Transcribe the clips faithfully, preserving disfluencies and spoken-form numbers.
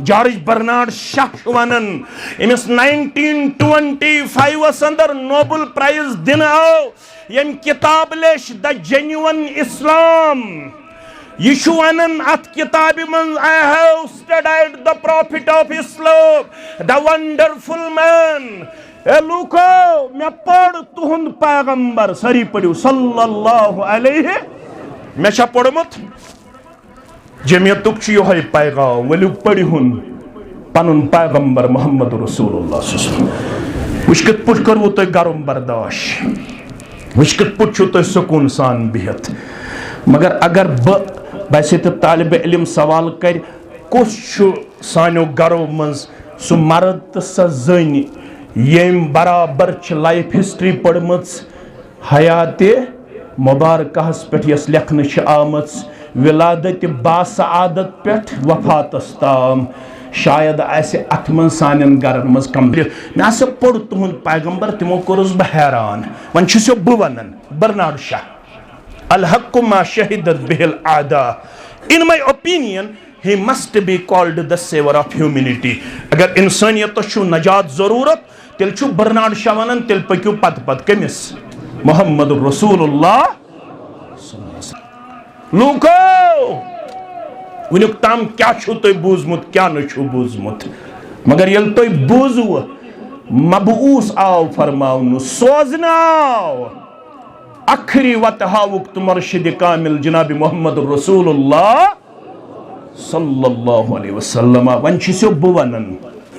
George Bernard Shah چھُ ونان، أمِس ناینٹیٖن ٹُوَنٹی فایِوَس اندر نوبل پرائز دِنہٕ آو، ییٚمۍ کِتاب لیٚچھ The Genuine Islam۔ یہِ چھُ ونان اتھ کِتابہِ منٛز، I have studied the prophet of Islam, the wonderful man۔ A لوٗکو، مےٚ پوٚر تُہُنٛد پیغمبر، سٲری پٔرِو صلی اللہ علیہ۔ مےٚ چھا پوٚرمُت؟ جمعیتُک چھُ یِہوٚے پیغام، ؤلِو پٔرِہُن پنُن پیغمبر محمد رسول اللہ صلی اللہ علیہ وسلم۔ وٕچھ کِتھ پٲٹھۍ کوٚروٕ تۄہہِ گرم برداش، وٕچھ کِتھ پٲٹھۍ چھُو تۄہہِ سکوٗن سان بِہِتھ۔ مگر اگر بہٕ، باسہِ تہِ طالب علم سوال کرِ، کُس چھُ سانیو گرو منٛز سُہ مرد تہٕ سۄ زٔنۍ، ییٚمۍ برابر چھِ لائف ہسٹری پٔرمٕژ حیاتِ مبارکہس پٮ۪ٹھ، یۄس لیکھنہٕ چھِ آمٕژ ولادت باسعادت پٮ۪ٹھ وفاتس تام۔ شاید آسہِ اتھ منٛز سانٮ۪ن گرن منٛز کم۔ مےٚ ہسا پوٚر تُہُنٛد پیغمبر، تِمو کوٚرُس بہٕ حیران۔ وۄنۍ چھُسو بہٕ ونان، برنارڈ شاہ، الحق ما شہدت بہ الاعداء۔ In my opinion, he must be called the savior of humanity۔ اگر انسانیتس چھُ نجات ضرورت، تیٚلہِ چھُ برنارڈ شاہ ونان، تیٚلہِ پٔکِو پتہٕ پتہٕ کٔمِس؟ محمد رسول اللہ۔ لوٗکو، وٕنیُک تام کیٛاہ چھُو تۄہہِ بوٗزمُت، کیٛاہ نہٕ چھُو بوٗزمُت؟ مگر ییٚلہِ تۄہہِ بوٗزوٕ، مبعوث آو فرماونہٕ، سوزنہٕ آو، ٲخری وتہٕ ہاوُکھ تہٕ مرشد کامل جناب محمد رسول اللہ صلی اللہ علیہ وسلم۔ وۄنۍ چھُسو بہٕ ونان،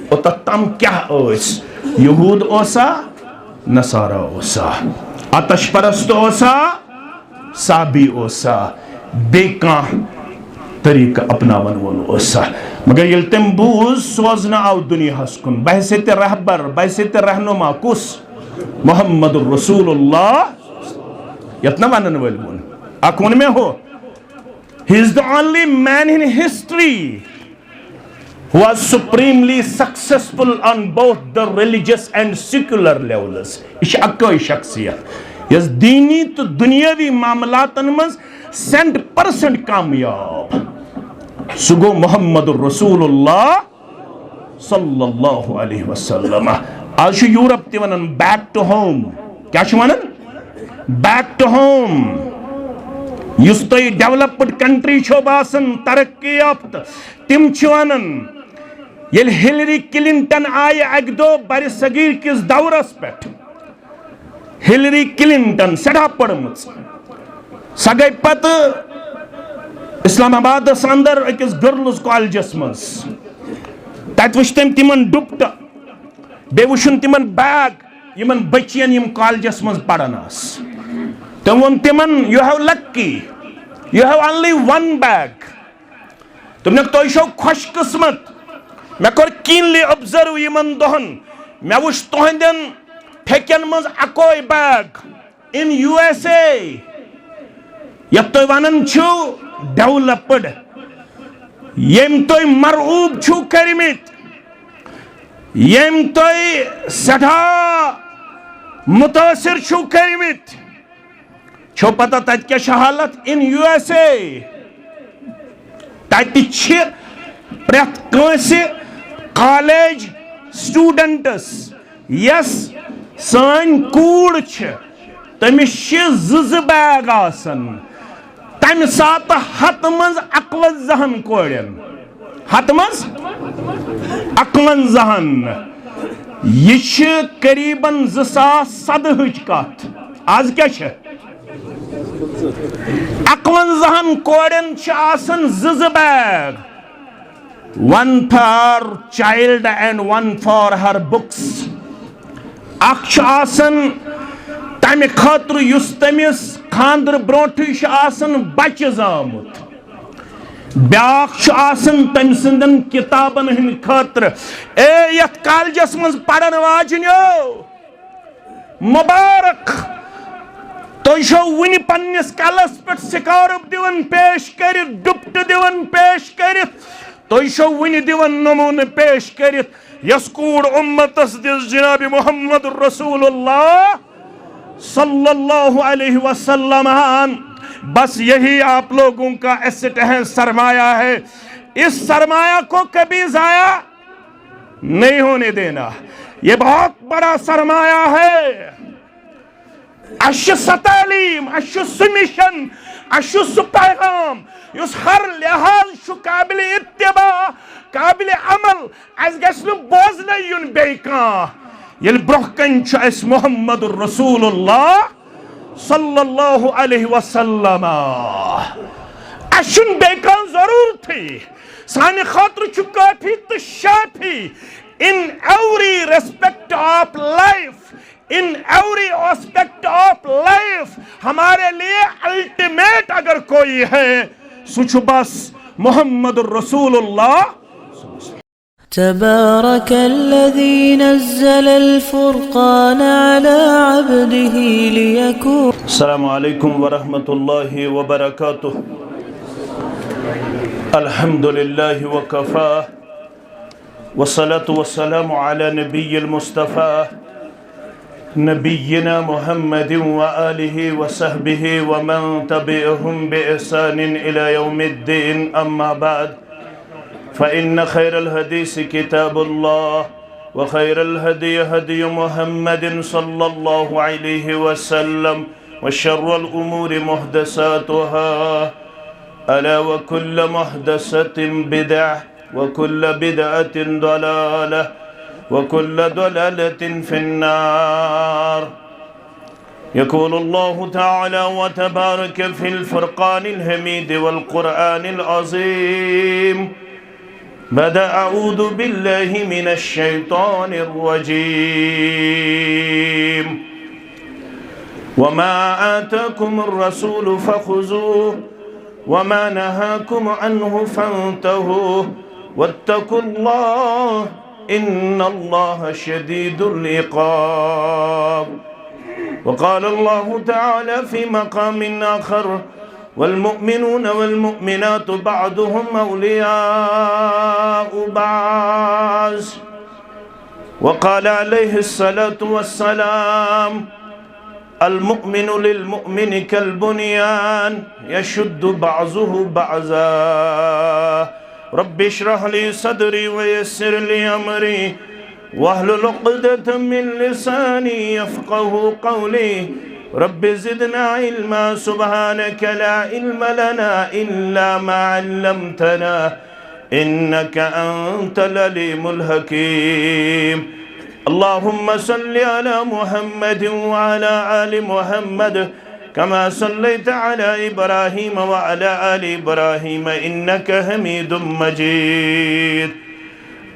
اوٚتتھ تام کیٛاہ ٲسۍ؟ یہوٗد اوسا؟ نصارہ اوسا؟ آتش پرست اوسا؟ صابی اوسا؟ بیٚیہِ کانٛہہ طریقہٕ اپناون وول اوسا؟ مگر ییٚلہِ تٔمۍ بوٗز، سوزنہٕ آو دُنیاہس کُن، بحیثیت رہبر، بحیثیت رہنما، کُس؟ محمد رسول اللہ۔ یتھ نہ ونن وٲلۍ ووٚن، اکھ ووٚن مےٚ ہُہ، He is the only man in history who was supremely successful on both the religious and secular levels۔ یہِ چھِ اکٲے شخصیت، یۄس دیٖنی تہٕ دُنیٲوی معاملاتن منٛز سینٹ پرسنٹ کامیاب۔ سُہ گوٚو محمد رسول اللہ صلی اللہ علیہ وسلم۔ آز چھُ یورپ تہِ ونان back to home۔ کیٛاہ چھُ ونان؟ Back to home۔ یُس تۄہہِ ڈیولپڈ کنٹری چھو باسان، ترقی یافتہٕ، تِم چھِ ونان، ییٚلہِ ہلری کلنٹن آیہِ اکہِ دۄہ برِ صغیر کِس دورس پٮ۪ٹھ، ہلری کلنٹن سٮ۪ٹھاہ پٔرمٕژ، سۄ گٔے پتہٕ اسلام آبادس اندر أکِس گرلز کالجس منٛز۔ تتہِ وٕچھ تٔمۍ تِمن ڈُپٹہٕ، بیٚیہِ وٕچھُن تِمن بیگ، یِمن بچین یِم کالجس منٛز پران آسہٕ۔ تٔمۍ ووٚن تِمن، You have lucky, you have only one bag۔ دوٚپنکھ، تُہۍ چھِو خۄش قٕسمت۔ مےٚ کوٚر keenly observe یِمن دۄہن۔ مےٚ وُچھ تُہنٛدٮ۪ن پھیٚکٮ۪ن منٛز اکوے بیگ۔ In USA، یتھ تُہۍ ونان چھِو developed، ییٚمۍ تُہۍ مرعوب چھِو کٔرمٕتۍ، ییٚمۍ تُہۍ سٮ۪ٹھاہ مُتٲثر چھِو کٔرمٕتۍ، چھو پتہ تتہِ کیٛاہ چھِ حالت؟ In USA، تتہِ چھِ پرٛٮ۪تھ کٲنٛسہِ کالج سٹوڈنٹس، یس سٲنۍ کوٗر چھِ، تٔمِس چھِ زٕ زٕ بیگ آسان، تمہِ ساتہٕ ہتہٕ منٛز اکونزہن کورٮ۪ن۔ ہتہٕ منٛز اکونزہن۔ یہِ چھِ قریباً زٕ ساس سدہٕچ کتھ۔ از کیٛاہ چھِ؟ اکونزہن کورٮ۪ن چھِ آسان زٕ زٕ bag, one for child and one for her books۔ اکھ چھُ آسان تمہِ خٲطرٕ یُس تٔمِس خانٛدرٕ برونٛٹھٕے چھُ آسان بچہِ زامُت، بیٛاکھ چھُ آسان تٔمۍ سٕنٛدٮ۪ن کِتابن ہٕنٛدِ خٲطرٕ۔ اے یتھ کالجس منٛز پرن واجنیو، مبارک! تُہۍ چھِو وُنہِ پننِس کلس پٮ۪ٹھ سکارف دِوان پیش کٔرِتھ، ڈُپٹہٕ دِوان پیش کٔرِتھ، تُہۍ چھِو وُنہِ دِوان نمونہٕ پیش کٔرِتھ، یۄس کوٗر اُمتس دِژ جناب محمد رسول اللہ صلی اللہ علیہ وسلم۔ بس یہی آپ لوگوں کا ایسٹ ہے، سرمایہ ہے۔ اس سرمایہ کو کبھی ضائع نہیں ہونے دینا۔ یہ بہت بڑا سرمایہ ہے۔ اسہِ چھِ سۄ تعلیٖم، اسہِ چھُ سُہ مِشن، اسہِ چھُ سُہ پیغام یُس ہر لحاظ چھُ قابل اتباع، قابل عمل۔ اسہِ گژھِ نہٕ بوزنَے یُن بیٚیہِ کانٛہہ، ییٚلہِ برٛونٛہہ کنہِ چھُ اسہِ محمد رسول اللہ صلی اللہ علیہ وسلم۔ اسہِ چھُنہٕ بیٚیہِ کانٛہہ ضروٗرتھٕے۔ سانہِ خٲطرٕ چھُ کٲفی تہٕ شافی۔ In every respect of life, in every aspect of life، ہمارے لیے الٹیمیٹ اگر کوئی ہے، سُہ چھُ بس محمد رسول اللہ۔ تبارك الذي نزل الفرقان على عبده ليكون السلام عليكم ورحمة الله وبركاته. الحمد لله وكفى، والصلاة والسلام على نبي المصطفى، نبينا محمد وآله وصحبه ومن تبعهم بإحسان إلى يوم الدين، أما بعد، فإن خير الحديث كتاب الله، وخير الهدي هدي محمد صلى الله عليه وسلم، وشر الأمور محدثاتها، ألا وكل محدثة بدعة، وكل بدعة ضلالة، وكل ضلالة في النار. يقول الله تعالى وتبارك في الفرقان الحميد والقرآن العظيم بعد أعوذ بالله من الشيطان الرجيم. وما آتاكم الرسول فخذوه وما نهاكم عنه فانتهوا واتقوا الله إن الله شديد العقاب. وقال الله تعالى في مقام آخر: والمؤمنون والمؤمنات بعضهم أولياء بعض. وقال عليه الصلاة والسلام: المؤمن للمؤمن كالبنيان يشد بعضه بعضا. رب اشرح لي صدري ويسر لي أمري واحلل عقدة من لساني يفقه قولي. رب زدنا علما. سبحانك لا علم لنا إلا ما علمتنا إنك أنت العليم الحكيم. اللهم صل على محمد وعلى آل محمد كما صليت على إبراهيم وعلى آل إبراهيم إنك حميد مجيد.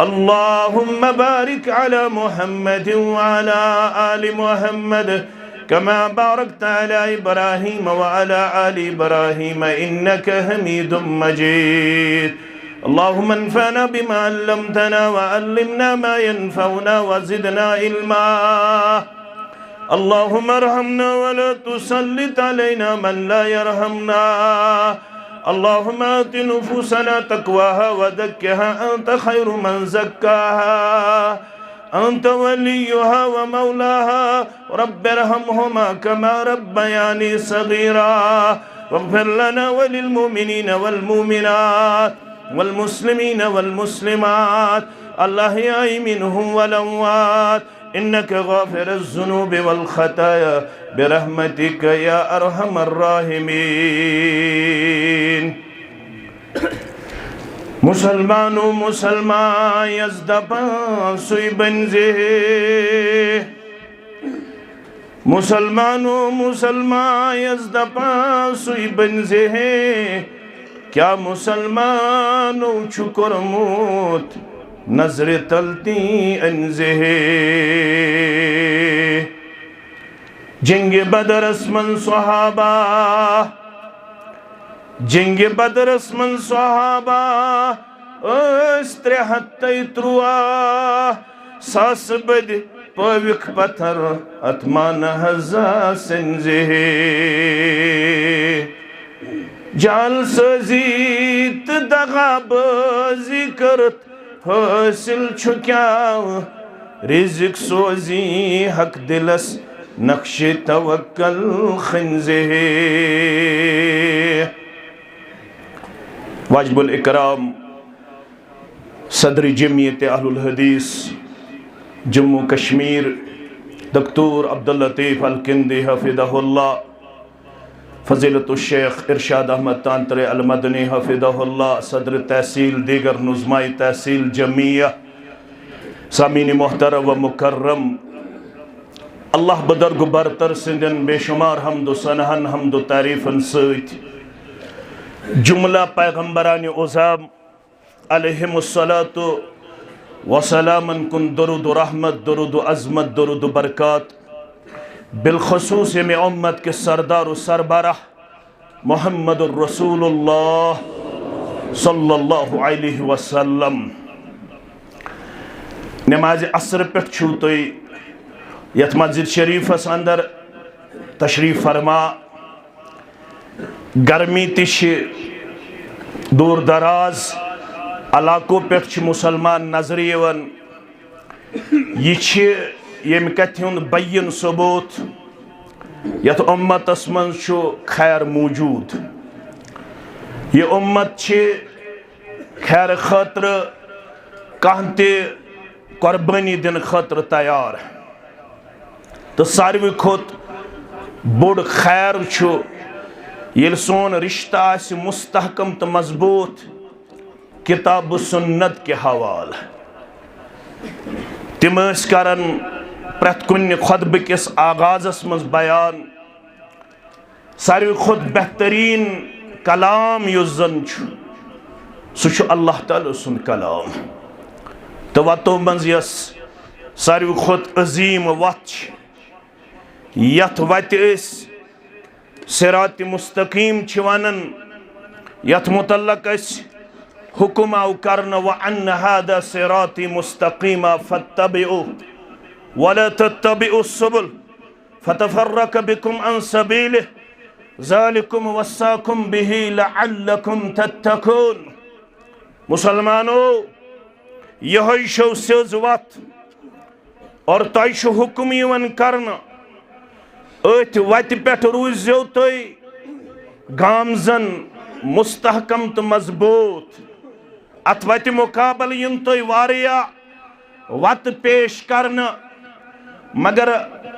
اللهم بارك على محمد وعلى آل محمد كما باركت على إبراهيم وعلى آل إبراهيم إنك حميد مجيد. اللهم انفعنا بما علمتنا وعلمنا ما ينفعنا وزدنا علما. اللهم ارحمنا ولا تسلط علينا من لا يرحمنا. اللهم آت نفوسنا تقواها وزكها أنت خير من زكاها أنت وليها ومولاها. رب ارحمهما كما ربياني صغيرا. واغفر لنا وللمؤمنين والمؤمنات والمسلمين والمسلمات الأحياء منهم والأموات إنك غافر الذنوب والخطايا برحمتك يا أرحم الراحمين. مسلمانو مسلمان یس دپان سُے بنزِ ہے۔ مسلمانو مسلمان یس دپان سُے بنزِ ہے۔ کیا مسلمانو چھُ کوٚرمُت نظرِ تل تی أنزِ ہے؟ جنگِ بدرس منٛز صحابہ، جنگِ بدرس منٛز صحابہ ٲسۍ ترٛےٚ ہتھ تہٕ ترٛواہ۔ ساسہٕ بٔدۍ پٲوِکھ پتھر اتھ مانہٕ حضا سٕنزِ ہے۔ جعل سٲزی تہٕ دغا بٲزی کٔرٕتھ حٲصِل چھُ کیٛاہ؟ رزق سوزی حق دلس نقشِ توکل خنزِ ہے۔ واجب الاکرام صدر جمعیت اہل الحدیث جموں کشمیر دکتور عبداللطیف الکندی حفظہ اللہ، فضیلۃ الشیخ ارشاد احمد تانترے المدنی حفظہ اللہ، صدر تحصیل، دیگر نظمائی تحصیل، جمعیہ، سامعین محترم و مکرم، اللہ بدرگ و برتر سندین بے شمار حمد و ثناہن، حمد و تعریفن سۭتۍ جملہ پیغمبران عظام علیہم الصلاۃ و سلامن کن درود و رحمت، درود و عظمت، درود و برکات، بالخصوص ییٚمہِ امت کے سردار و سربراہ محمد الرسول اللہ صلی اللہ علیہ وسلم۔ نماز عصر پٮ۪ٹھ چھِو تُہۍ یتھ مسجد شریفس اندر تشریف فرما۔ گرمی تہِ چھِ، دور دراز علاقو پٮ۪ٹھ چھِ مسلمان نظرِ یِوان۔ یہِ چھِ ییٚمہِ کتھِ ہُنٛد بین ثبوت، یتھ امتس منٛز چھُ خیر موجود۔ یہِ امت چھِ خیر خٲطرٕ کانٛہہ تہِ قۄربٲنی دِنہٕ خٲطرٕ تیار۔ تہٕ ساروی کھۄتہٕ بوٚڑ خیر چھُ ییٚلہِ سون رشتہٕ آسہِ مستحکم تہٕ مضبوط کتاب و سنت کہِ حوالہٕ۔ تِم ٲسۍ کران پرٛٮ۪تھ کُنہِ خطبہٕ کِس آغازس منٛز بیان، ساروی کھۄتہٕ بہتریٖن کلام یُس زن چھُ، سُہ چھُ اللہ تعالیٰ سُنٛد کلام۔ تہٕ وتو منٛز یۄس ساروی کھۄتہٕ عظیٖم وتھ چھِ، یتھ وتہِ أسۍ صراط مستقیم چھِ ونان، یتھ متعلق اسہِ حکم آو کرنہٕ، وَأَنَّ هَذَا صِرَاطِي مُسْتَقِيمًا فَاتَّبِعُوهُ وَلَا تَتَّبِعُوا السُّبُلَ فَتَفَرَّقَ بِكُمْ عَنْ سَبِيلِهِ ذَٰلِكُمْ وَصَّاكُمْ بِهِ لَعَلَّكُمْ تَتَّقُونَ۔ مسلمانو، یہے چھو سیوٚز وتھ۔ اور تۄہہِ چھُ حکم یِوان کرنہٕ، أتھۍ وتہِ پٮ۪ٹھ روٗززیو تُہۍ گامزن، مستحکم تہٕ مضبوط۔ اتھ وتہِ مقابلہٕ یِن تۄہہِ واریاہ وتہٕ پیش کرنہٕ، مگر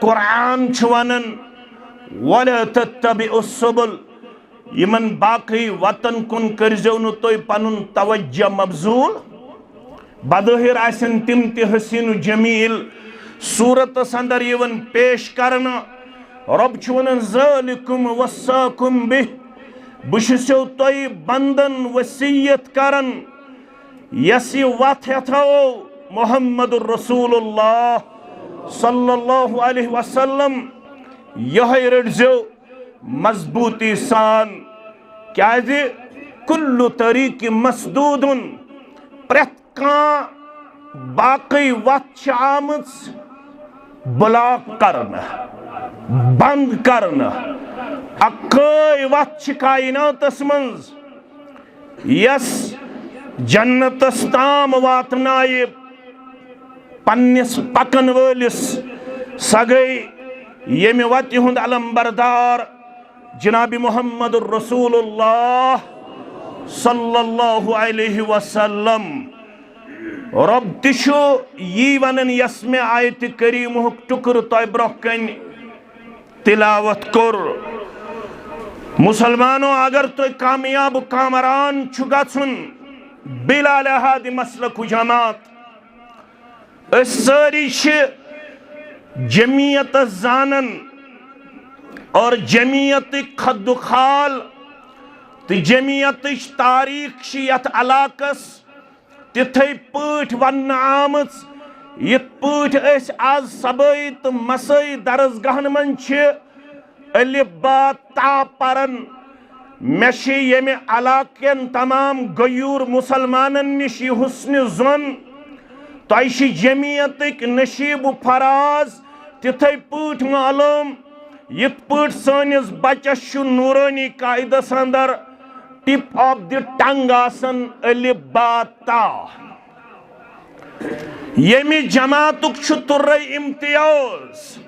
قرآن چھُ ونان، "وَلَا تَتَّبِعُوا السُّبُلَ"، یِمن باقٕے وتن کُن کٔرزیو نہٕ تُہۍ پنُن توجہ مبذول۔ بظٲہر آسن تِم تہِ حسین و جمیل صورتس اندر یِوان پیش کرنہٕ۔ رب چھُ ونان، "ذالکم وصاکم بہ"، بہٕ چھُسو تۄہہِ بندن وصیت کران، یۄس یہِ وتھ ہیتھو محمد رسول اللہ صلی اللہ علیہ وسلم، یہے رٔٹزیو مضبوٗطی سان، کیازِ کل طریق مسدود، پرٛٮ۪تھ کانٛہہ باقٕے وتھ چھِ آمٕژ بلاک کرنہٕ، بند کرنہٕ۔ اکٲے وتھ چھِ کائناتس منٛز، یۄس جنتس تام واتنایہِ پننِس پکن وٲلِس۔ سۄ گٔے ییٚمہِ وتہِ ہُنٛد علم بردار جناب محمد رسول اللہ صلی اللہ علیہ وسلم۔ رب تہِ چھُ یی ونان، یۄس مےٚ آیتِ کریمہُک ٹُکرٕ تۄہہِ برونٛہہ کنہِ تلاوت کوٚر۔ مسلمانو، اگر تُہۍ کامیاب و کامران چھُ گژھُن، بلا لحاظ مسلک و جماعت، أسۍ سٲری چھِ جمعیتس زانان اور جمعیتٕکۍ خد و خال تہٕ جمعیتٕچ تاریخ چھِ یتھ علاقس تِتھے پٲٹھۍ وننہٕ آمٕژ، یِتھ پٲٹھۍ أسۍ از صبٲے تہٕ مسٲے درسگاہن منٛز چھِ الف با تا پران۔ مےٚ چھِ ییٚمہِ علاقہٕ کٮ۪ن تمام غیور مسلمانن نِش یہِ حسنِ ظن، تۄہہِ چھِ جمعیتٕکۍ نصیب و فراز تِتھے پٲٹھۍ معلوم، یِتھ پٲٹھۍ سٲنِس بچس چھُ نورٲنی قاعدس اندر ٹپ آف دی ٹنگ آسان الف با تا۔ ییٚمہِ جماعتُک چھُ تُرے امتیاز،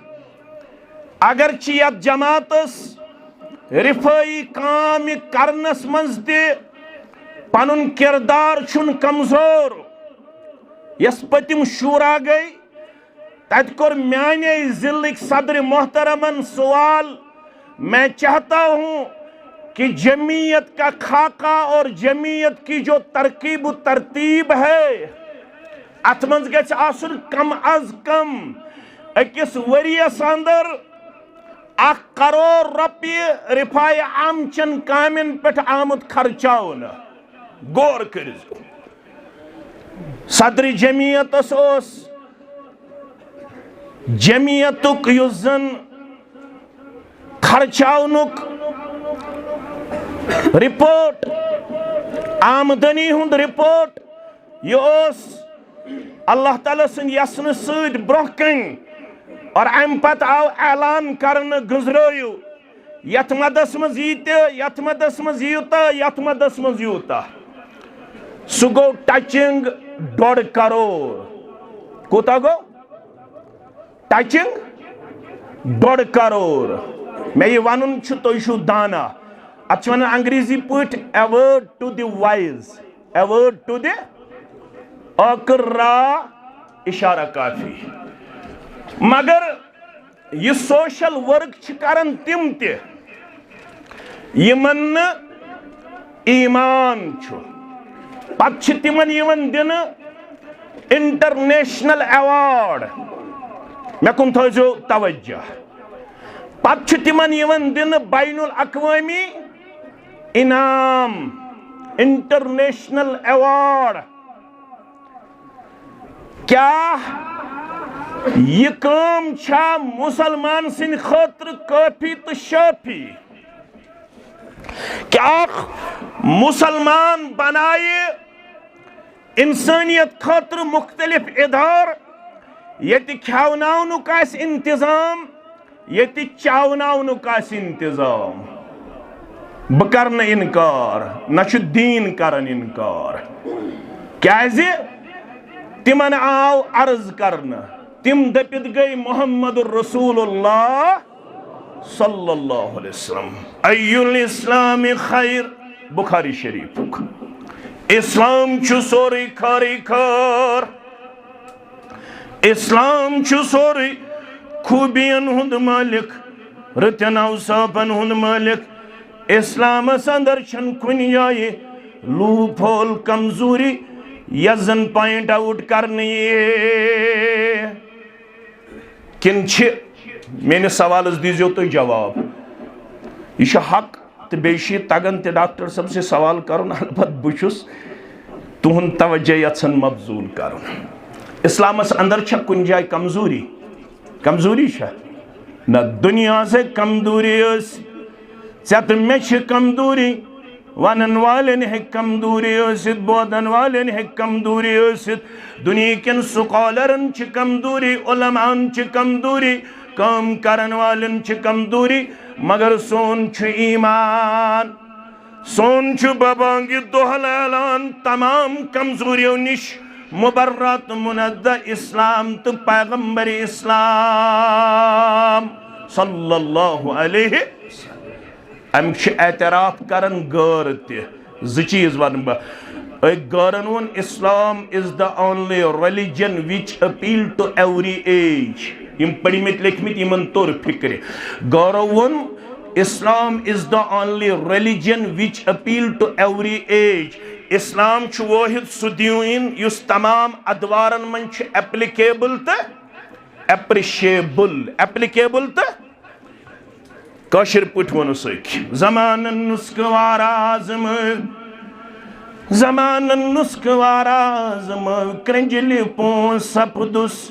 اگرچہ یتھ جماعتس رفٲیی کامہِ کرنس منٛز تہِ پنُن کردار چھُنہٕ کمزور، یس پٔتِم شورا گٔے، تتہِ کوٚر میانے ضلعٕکۍ صدر محترمن سوال، میں چاہتا ہوں کہ جمعیت کا خاکہ اور جمعیت کی جو ترکیب و ترتیب ہے، اتھ منٛز گژھِ آسُن کم از کم أکِس ؤریَس اندر اکھ کرور رۄپیہِ رفاع عام چٮ۪ن کامٮ۪ن پٮ۪ٹھ آمُت خرچاونہٕ۔ غور کٔرِو۔ صدر جمعیتس اوس جمعیتُک یُس زن خرچاونُک رپورٹ، آمدنی ہُنٛد رپورٹ، یہِ اوس اللہ تعالیٰ سٕنٛدِ یژھنہٕ سۭتۍ برٛونٛہہ کنہِ، اور امہِ پتہٕ آو اعلان کرنہٕ، گٔنٛزرٲیِو، یتھ مدس منٛز ییٖتیٛاہ، یتھ مدس منٛز یوٗتاہ، یتھ مدس منٛز یوٗتاہ۔ سُہ گوٚو ٹچنگ ڈۄڈ کرور۔ کوٗتاہ گوٚو؟ ٹچنگ ڈۄڈ کرور۔ مےٚ یہِ ونُن چھُ، تُہۍ چھِو دانا۔ اتھ چھِ ونان انگریزی پٲٹھۍ a word to the wise, a word to the، ٲخٕر را اشارہ کافی۔ مگر یہِ سوشل ورک چھِ کران تِم تہِ، یِمن نہٕ ایمان چھُ۔ پتہٕ چھِ تِمن یِوان دِنہٕ انٹرنیشنل ایوارڈ۔ مےٚ کُن تھٲیزیو توجہ۔ پتہٕ چھِ تِمن یِوان دِنہٕ بین الاقوٲمی انعام، انٹرنیشنل ایوارڈ۔ کیٛاہ یہِ کٲم چھا مسلمان سٕنٛدِ خٲطرٕ کٲفی تہٕ شٲفی؟ کیٛاہ اکھ مسلمان بنایہِ انسانیت خٲطرٕ مختلف ادارٕ، ییٚتہِ کھیاوناونُک آسہِ انتظام، ییٚتہِ چاوناونُک آسہِ انتظام؟ بہٕ کرٕ نہٕ انکار، نہ چھُ دیٖن کران انکار۔ کیازِ؟ تِمن آو عرض کرنہٕ، تِم دٔپِتھ گٔے محمد رسول اللہ صلی اللہ علیہ وسلم۔ ای الاسلام خیر، بخاری شریفُک۔ اسلام چھُ سورُے خٲرٕے خٲر۔ اسلام چھُ سورُے خوٗبین ہُنٛد مٲلِک، رٕتٮ۪ن اوصافن ہُنٛد مٲلِک۔ اسلامس اندر چھَنہٕ کُنہِ جایہِ لوپ ہول، کمزوری، یۄس زن پوینٹ آوٹ کرنہٕ یِیہِ۔ کِنہٕ چھِ؟ میٲنِس سوالس دیٖزیو تُہۍ جواب۔ یہِ چھُ حق تہٕ بیٚیہِ چھُ یہِ تگان تہِ ڈاکٹر صٲبس یہِ سوال کرُن۔ البتہٕ بہٕ چھُس تُہُنٛد توجہ یژھان مبذول کرُن۔ اسلامس اندر چھا کُنہِ جایہِ کمزوری؟ کمزوری چھا؟ نہ، دُنیاہس ہیٚکہِ کمزوری ٲسِتھ، ژےٚ تہٕ مےٚ چھِ کمزوری۔ ونن والٮ۪ن ہیٚکہِ کمزوری ٲسِتھ، بوزن والٮ۪ن ہیٚکہِ کمزوری ٲسِتھ، دُنیہکٮ۪ن سکالرن چھِ کمزوری، علماہن چھِ کمزوری، کٲم کرن والٮ۪ن چھِ کمزوری، مگر سون چھُ ایمان، سون چھُ ببانگِ دۄہل اعلان تمام کمزوریو نِش مبرہ تہٕ منزہ اسلام تہٕ پیغمبر اسلام صلی اللہ علیہ وسلم۔ امیُک چھُ اعتراف کران غٲر تہِ۔ زٕ چیٖز ونہٕ بہٕ۔ أکۍ غٲرن ووٚن، "Islam is the only religion which appeal to every age۔" یِم پٔرمٕتۍ لیکھمٕتۍ، یِمن توٚر فکرِ۔ غٲرو ووٚن، "Islam is the only religion which appeal to every age۔" اسلام چھُ وٲحد سُہ دیٖن یُس تمام ادوارن منٛز چھُ ایپلیکیبل تہٕ ایپریشیبل، ایپلیکیبل تہٕ کٲشِر پٲٹھۍ ووٚنُس أکۍ، زمانن نُسخہٕ وار آزمٲو، زمانن نُسخہٕ وار آزمٲو، کرٛنٛجلہِ پونٛس سپدُس۔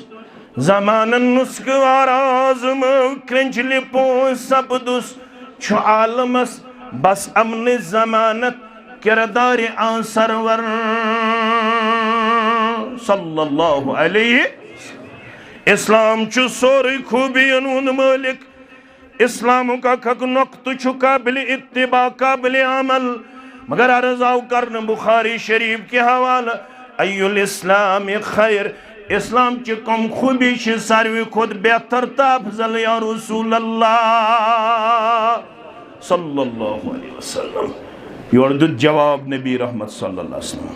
زمانن نُسخہٕ وار آزمٲو، کرٛنٛجلہِ پونٛس سپدُس۔ چھُ عالمس بس امنٕچ ضمانت، کردارِ آن سرور صلی اللہ علیہ۔ اسلام چھُ سورُے خوٗبین ہُنٛد مٲلِک۔ اسلامُک اکھ اکھ نۄقطہٕ چھُ قابلِ اتباع، قابلِ عمل۔ مگر عرض آو کرنہٕ بخاری شریف کہِ حوالہٕ، ای الاسلام خیر، اسلام چہِ کم خوٗبی چھِ ساروی کھۄتہٕ بہتر تہٕ افضل یا رسول اللہ صلی اللہ علیہ وسلم؟ یورٕ دیُت جواب نبی رحمت صلی اللہ علیہ وسلم۔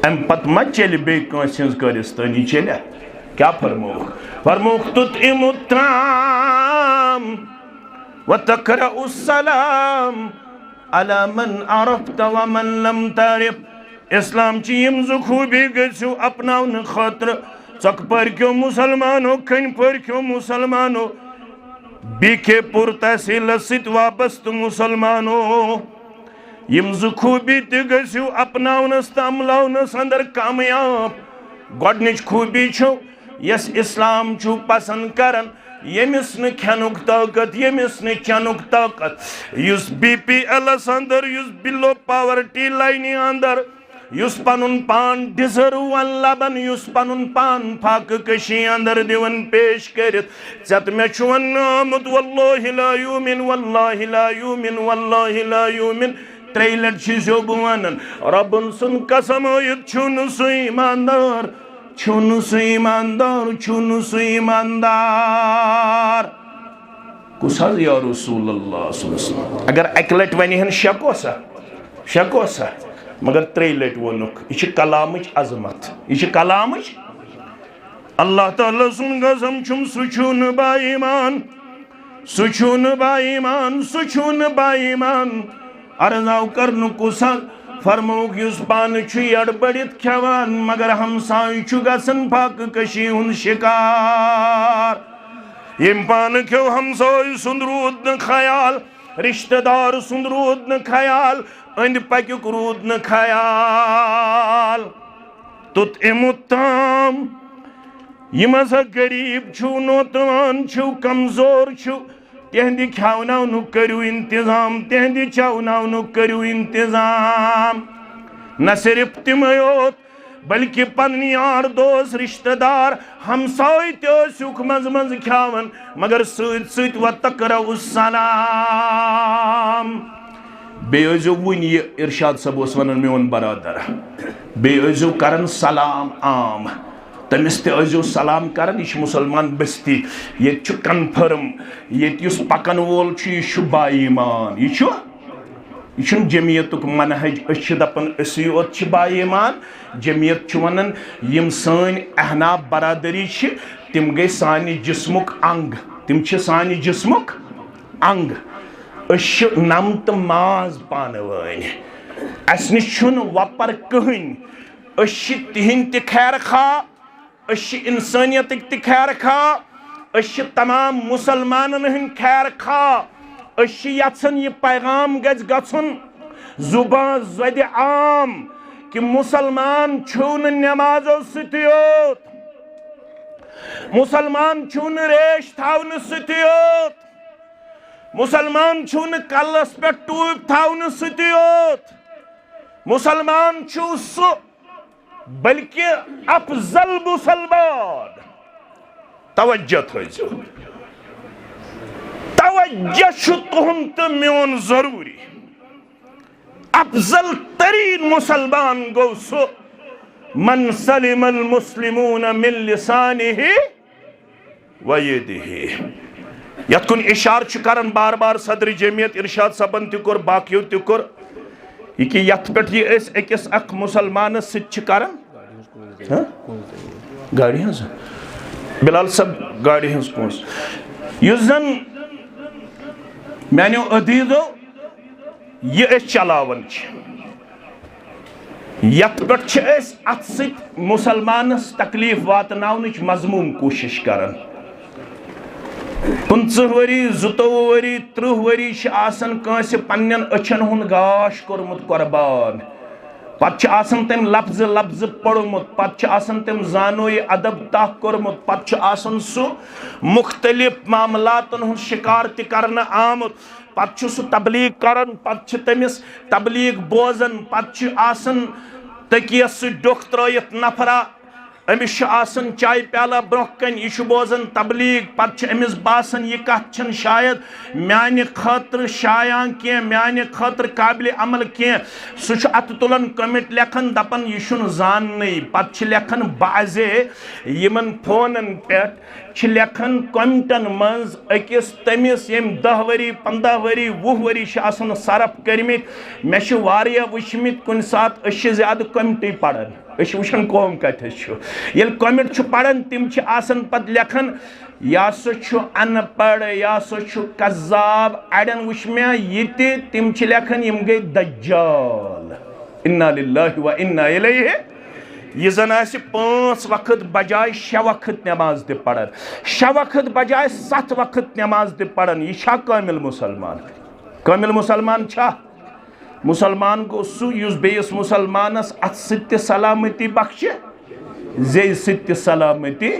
امہِ پتہٕ ما چلہِ بیٚیہِ کٲنٛسہِ ہٕنٛز کٲرِستٲنی چلہِ؟ کیٛاہ فرمووُکھ؟ فرمووُکھ، تطعم الطعام وتقرأ السلام علی من عرفت ومن لم تعرف۔ اسلام چہِ یِم زٕ خوٗبی گٔژھِو اپناونہٕ خٲطرٕ، ژۄکہٕ پٔرۍ کیو مسلمانو، کھنۍ پٔرۍ کیو مسلمانو، بی کے پوٗر تحصیلس سۭتۍ وابستہٕ مسلمانو، یِم زٕ خوٗبی تہِ گٔژھِو اپناونس تہٕ عملاونس اندر کامیاب۔ گۄڈنِچ خوٗبی چھو، یۄس اسلام چھُ پسند کران، ییٚمِس نہٕ کھٮ۪نُک طاقت، ییٚمِس نہٕ چٮ۪نُک طاقت، یُس بی پی ایلس اندر، یُس بلو پاورٹی لاینہِ اندر، یُس پنُن پان ڈیزرو وان لبن، یُس پنُن پان فاقہٕ کشی اندر دِوان پیش کٔرِتھ، ژےٚ تہٕ مےٚ چھُ وننہٕ آمُت، واللہ لا یؤمن، واللہ لا یؤمن، واللہ لا یؤمن۔ ترٛیٚیہِ لٹہِ چھِ زیو بہٕ ونان، رۄبن سُنٛد قسم ٲیِتھ، چھُنہٕ سُہ ایماندار، چھُنہٕ سُہ ایماندار، چھُنہٕ سُہ ایماندار۔ کُس حظ یا رسول اللہ صلی اللہ علیہ وسلم؟ اگر اکہِ لٹہِ ونہِ ہن، شک اوسا؟ شک اوسا؟ مگر ترٛیٚیہِ لٹہِ ووٚنُکھ، یہِ چھِ کلامٕچ عظمت، یہِ چھِ کلامٕچ۔ اللہ تعالیٰ سُنٛد قسم چھُم، سُہ چھُنہٕ با ایمان، سُہ چھُنہٕ با ایمان، سُہ چھُنہٕ با ایمان۔ عرض آو کرنہٕ، کُس حظ؟ فرمووُکھ، یُس پانہٕ چھُ یڑبڑِتھ کھٮ۪وان، مگر ہمسایہِ چھُ گژھان فاقہٕ کشی ہُنٛد شکار۔ ییٚمۍ پانہٕ کھیوٚو، ہمسایہِ سُنٛد روٗد نہٕ خیال، رشتہٕ دار سُنٛد روٗد نہٕ خیال، أنٛدۍ پٔکیُک روٗد نہٕ خیال۔ تطعم الطعام، یِم ہسا غریب چھِو، نوتوان چھِو، کمزور چھِو، تِہنٛدِ کھیاوناونُک کٔرِو انتظام، تِہنٛدِ چاوناونُک کٔرِو انتظام۔ نہ صرف تِمے یوت، بلکہ پنٕنۍ یار دوس، رشتہٕ دار، ہمساے تہِ ٲسِکھ منٛزٕ منٛزٕ کھیاوان، مگر سۭتۍ سۭتۍ وتقرأ السلام۔ بیٚیہِ ٲسۍزیو وُنہِ، یہِ ارشاد صٲب اوس ونان، میون برادر، بیٚیہِ ٲسۍزیو کران سلام عام۔ تٔمِس تہِ ٲسۍزیو سلام کران، یہِ چھِ مسلمان بستی، ییٚتہِ چھُ کنفرم، ییٚتہِ یُس پکن وول چھُ، یہِ چھُ با ایمان، یہِ چھُ، یہِ چھُنہٕ جمعیتُک منہج۔ أسۍ چھِ دپان أسی یوت چھِ با ایمان، جمعیت چھُ ونان، یِم سٲنۍ احناف برادری چھِ، تِم گٔے سانہِ جسمُک انگ، تِم چھِ سانہِ جسمُک انگ۔ أسۍ چھِ نم تہٕ ماز پانہٕ وٲنۍ، اسہِ نِش چھُنہٕ وۄپر کٕہٕنۍ۔ أسۍ چھِ تِہنٛدۍ تہِ خیر خواہ، أسۍ چھِ انسٲنیتٕکۍ تہِ خیر خواہ، أسۍ چھِ تمام مسلمانن ہٕنٛدۍ خیر خواہ۔ أسۍ چھِ یژھان، یہِ پیغام گژھِ گژھُن زبان زدِ عام، کہِ مسلمان چھُو نہٕ نمازو سۭتۍ یوت، مسلمان چھُو نہٕ ریش تھاونہٕ سۭتۍ یوت، مسلمان چھُو نہٕ کلس پٮ۪ٹھ ٹوپۍ تھاونہٕ سۭتۍ یوت۔ مسلمان چھُو سُہ، بلکہ افضل مسلمان۔ توجہ تھٲیزیو، توجہ چھُ تُہُنٛد تہٕ میون ضروٗری۔ افضل ترین مسلمان گوٚو سُہ، من سلم المسلمون من لسانه ویدہ۔ یتھ کُن اشارٕ چھُ کران بار بار صدر جمعیت ارشاد صٲبن تہِ کوٚر، باقیو تہِ کوٚر، یہِ کہِ یتھ پٮ۪ٹھ یہِ أسۍ أکِس اکھ مسلمانس سۭتۍ چھِ کران۔ ہہ؟ گاڑِ ہٕنٛز؟ بلال صٲب، گاڑِ ہٕنٛز کونٛس؟ یُس زن میانیو عزیزو، یہِ أسۍ چلاوان چھِ، یتھ پٮ۪ٹھ چھِ أسۍ اتھ سۭتۍ مسلمانس تکلیف واتناونٕچ مذموم کوٗشش کران۔ پٕنٛژٕہ ؤری، زٕتووُہ ؤری، ترٕٛہ ؤری چھِ آسان کٲنٛسہِ پننٮ۪ن أچھن ہُنٛد گاش کوٚرمُت قۄربان، پتہٕ چھُ آسان تٔمۍ لفظہٕ لفظہٕ پوٚرمُت، پتہٕ چھُ آسان تٔمۍ زانوے ادب تاہ کوٚرمُت، پتہٕ چھُ آسان سُہ مختلف معاملاتن ہُنٛد شکار تہِ کرنہٕ آمُت۔ پتہٕ چھُ سُہ تبلیغ کران، پتہٕ چھِ تٔمِس تبلیغ بوزان، پتہٕ چھُ آسان تٔکیَس سۭتۍ ڈوٚکھ ترٲیِتھ نفرا، أمِس چھُ آسان چایہِ پیالہ برونٛہہ کنہِ، یہِ چھُ بوزان تبلیغ، پتہٕ چھُ أمِس باسان، یہِ کتھ چھَنہٕ شاید میانہِ خٲطرٕ شایان کینٛہہ، میانہِ خٲطرٕ قابلِ عمل کینٛہہ۔ سُہ چھُ اتھٕ تُلان، comment لیکھان، دپان، یہِ چھُنہٕ زاننٕے۔ پتہٕ چھِ لیکھان بعضے یِمن فونن پٮ۪ٹھ، چھِ لیکھان commentن منٛز أکِس تٔمِس، ییٚمۍ دَہ ؤری، پنٛداہ ؤری، وُہ ؤری چھِ آسان صرف کٔرمٕتۍ۔ مےٚ چھِ واریاہ وٕچھمٕتۍ، کُنہِ ساتہٕ أسۍ چھِ زیادٕ commentٕے پران۔ أسۍ چھِ وٕچھان قوم کتٮ۪تھ چھُ۔ ییٚلہِ comment چھُ پران، تِم چھِ آسان پتہٕ لیکھان، "یہِ ہسا چھُ ان پڑھ، یہِ ہسا چھُ کذاب، اڑٮ۪ن وٕچھ مےٚ یہِ تہِ"، تِم چھِ لیکھان، "یِم گٔے دجال۔" انا للہ و انا الیہ۔ یہِ زن آسہِ پانٛژھ وقت بجاے شےٚ وقت نماز تہِ پران، شےٚ وقت بجاے ستھ وقت نماز تہِ پران، یہِ چھا کٲمل مسلمان؟ کٲمل مسلمان چھا؟ مسلمان گوٚو سُہ یُس بیٚیِس مسلمانس اتھٕ سۭتۍ تہِ سلامتی بخشہِ، زیٚیہِ سۭتۍ تہِ سلامتی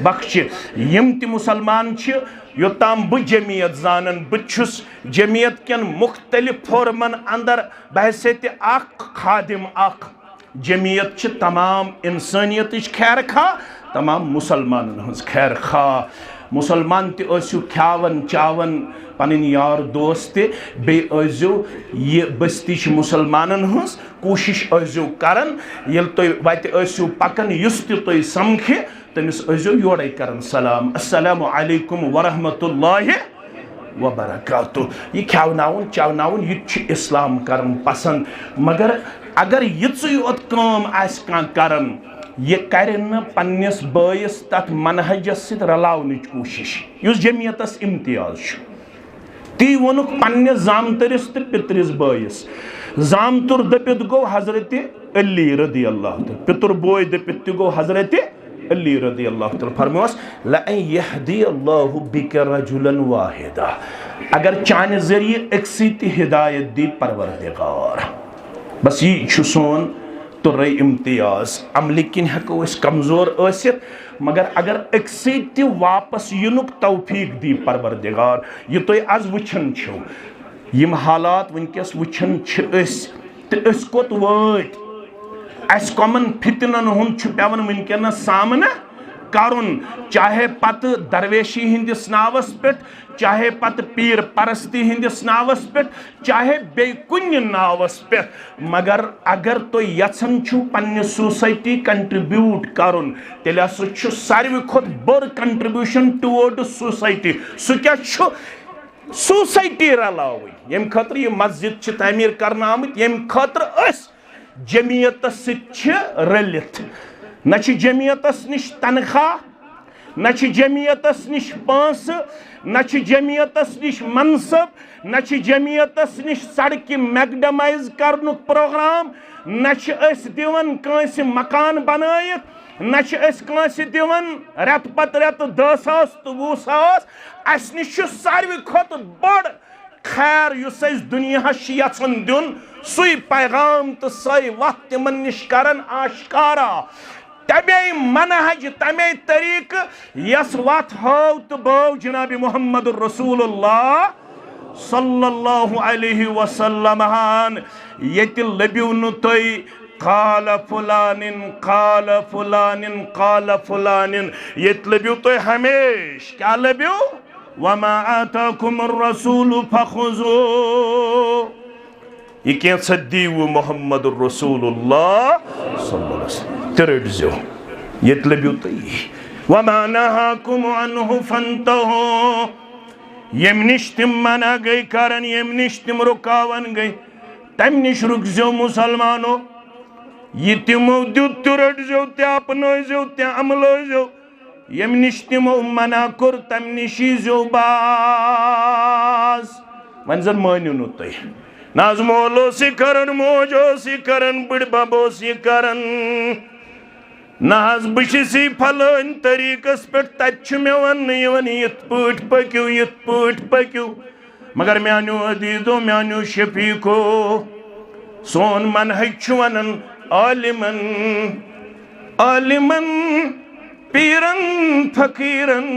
بخشہِ۔ یِم تہِ مسلمان چھِ، یوٚتام بہٕ جمعیت زانن، بہٕ چھُس جمعیت کٮ۪ن مختلف فورمن اندر بحیثیت اکھ خادم اکھ۔ جمعیت چھِ تمام انسانیتٕچ خیر خواہ، تمام مسلمانن ہٕنٛز خیر خواہ۔ مسلمان تہِ ٲسِو کھیاوان چاوان، پنٕنۍ یار دوست تہِ، بیٚیہِ ٲسۍزیو یہِ بستی چھِ مسلمانن ہٕنٛز، کوٗشِش ٲسۍزیو کران۔ ییٚلہِ تُہۍ وتہِ ٲسِو پکان، یُس تہِ تُہۍ سمکھِ، تٔمِس ٲسۍزیو یورَے کران سلام، "السلام علیکم ورحمۃ اللہ وبرکاتہ۔" یہِ کھیاوناوُن چاوناوُن، یہِ تہِ چھُ اسلام کران پسند۔ مگر اگر یِژٕے یوت کٲم آسہِ کانٛہہ کران، یہِ کرِ نہٕ پننِس بٲیِس تتھ منہجس سۭتۍ رلاونٕچ کوٗشش، یُس جمعیتس امتیاز چھُ۔ تی ووٚنُکھ پننِس زامتٕرِس تہٕ پِترِس بٲیِس۔ زامتُر دٔپِتھ گوٚو حضرت علی رضی اللہ تعالیٰ، پِتُر بوے دٔپِتھ تہِ گوٚو حضرت علی رضی اللہ تعالیٰ۔ فرموس، "لَأَن يَهْدِيَ اللَّهُ بِكَ رَجُلًا وَاحِدًا۔" اگر چانہِ ذٔریعہٕ أکسٕے تہِ ہدایت دی پروردگار۔ بس یی چھُ سون تُرے امتیاز۔ عملہِ کِنۍ ہٮ۪کو أسۍ کمزور ٲسِتھ، مگر اگر أکسٕے تہِ واپس یِنُک توفیق دی پروردگار، یہِ تُہۍ از وٕچھان چھِو، یِم حالات وٕنکیٚس وٕچھان چھِ أسۍ، تہٕ أسۍ کوٚت وٲتۍ؟ اَسہِ کۄمَن فتنن ہُنٛد چھُ پٮ۪وان وٕنکیٚنَس سامنہٕ کرُن، چاہے پتہٕ درویشی ہٕنٛدِس ناوس پٮ۪ٹھ، چاہے پتہٕ پیٖر پرستی ہٕنٛدِس ناوس پٮ۪ٹھ، چاہے بیٚیہِ کُنہِ ناوس پٮ۪ٹھ، مگر اگر تُہۍ یژھان چھِو پننہِ society contribute کرُن، تیٚلہِ ہسا چھُ ساروی کھۄتہٕ بٔڑ contribution towards society۔ سُہ کیٛاہ چھُ؟ Society رلاوٕنۍ، ییٚمہِ خٲطرٕ یہِ مسجد چھِ تعمیٖر کرنہٕ آمٕتۍ، ییٚمہِ خٲطرٕ أسۍ جمعیتس سۭتۍ چھِ رٔلِتھ۔ نہ چھِ جمعیتس نِش تنخواہ، نہ چھِ جمعیتس نِش پونٛسہٕ، نہ چھِ جمعیتس نِش منصب، نہ چھِ جمعیتس نِش سڑکہِ میکڈمائز کرنُک پروگرام، نہ چھِ أسۍ دِوان کٲنٛسہِ مکان بنٲیِتھ، نہ چھِ أسۍ کٲنٛسہِ دِوان رٮ۪تہٕ پتہٕ رٮ۪تہٕ دَہ ساس تہٕ وُہ ساس۔ اَسہِ نِش چھُ ساروی کھۄتہٕ بوٚڑ خیر یُس أسۍ دُنیاہَس چھِ یَژھان دیُن، سُے پیغام تہٕ سۄے وَتھ تِمَن نِش کَران آشکارا۔ تَمے منہج، تَمے طریٖقہٕ یَس وَتھ ہٲو تہٕ بٲو جناب محمد رسول اللہ صلی اللہ علیہ وسلم ہن۔ ییٚتہِ لٔبِو نہٕ تُہۍ قال فلانن، قال فلانن، قال فلانن۔ ییٚتہِ لٔبِو تُہۍ ہمیشہِ۔ کیٛاہ لٔبِو؟ وما آتاکم الرسول فخذوه۔ یہِ کینٛژھا دیٖوٕ محمد رسول اللہ صلی اللہ علیہ وسلم، تہِ رٔٹۍ زیو۔ ییٚتہِ لٔبِو تُہۍ یی۔ وما نہاکم عنہ فانتہوا۔ ییٚمہِ نِش تِم منع گٔے کران، ییٚمہِ نِش تِم رُکاوان گٔے، تَمہِ نِش رُکزیو مسلمانو۔ یہِ تِمو دیُت، تہِ رٔٹزیو، تہِ اپنٲوزیو، تہِ عملٲوزیو۔ ییٚمہِ نِش تِمو منع کوٚر، تَمہِ نِش ییٖزیو باز۔ وۄنۍ زَن مٲنِو نہٕ تُہۍ۔ نہ حظ مول اوس یہِ کران، موج اوس یہِ کران، بٕڈبب اوس یہِ کران۔ نہ حظ، بہٕ چھُس یی فلٲنۍ طریٖقس پٮ۪ٹھ، تَتہِ چھُ مےٚ وننہٕ یِوان، یِتھ پٲٹھۍ پٔکِو، یِتھ پٲٹھۍ پٔکِو۔ مگر میانیو عزیزو، میانیو شفیقو، سون منہج چھُ ونان عالمن، عالمن، پیرن، فقیرن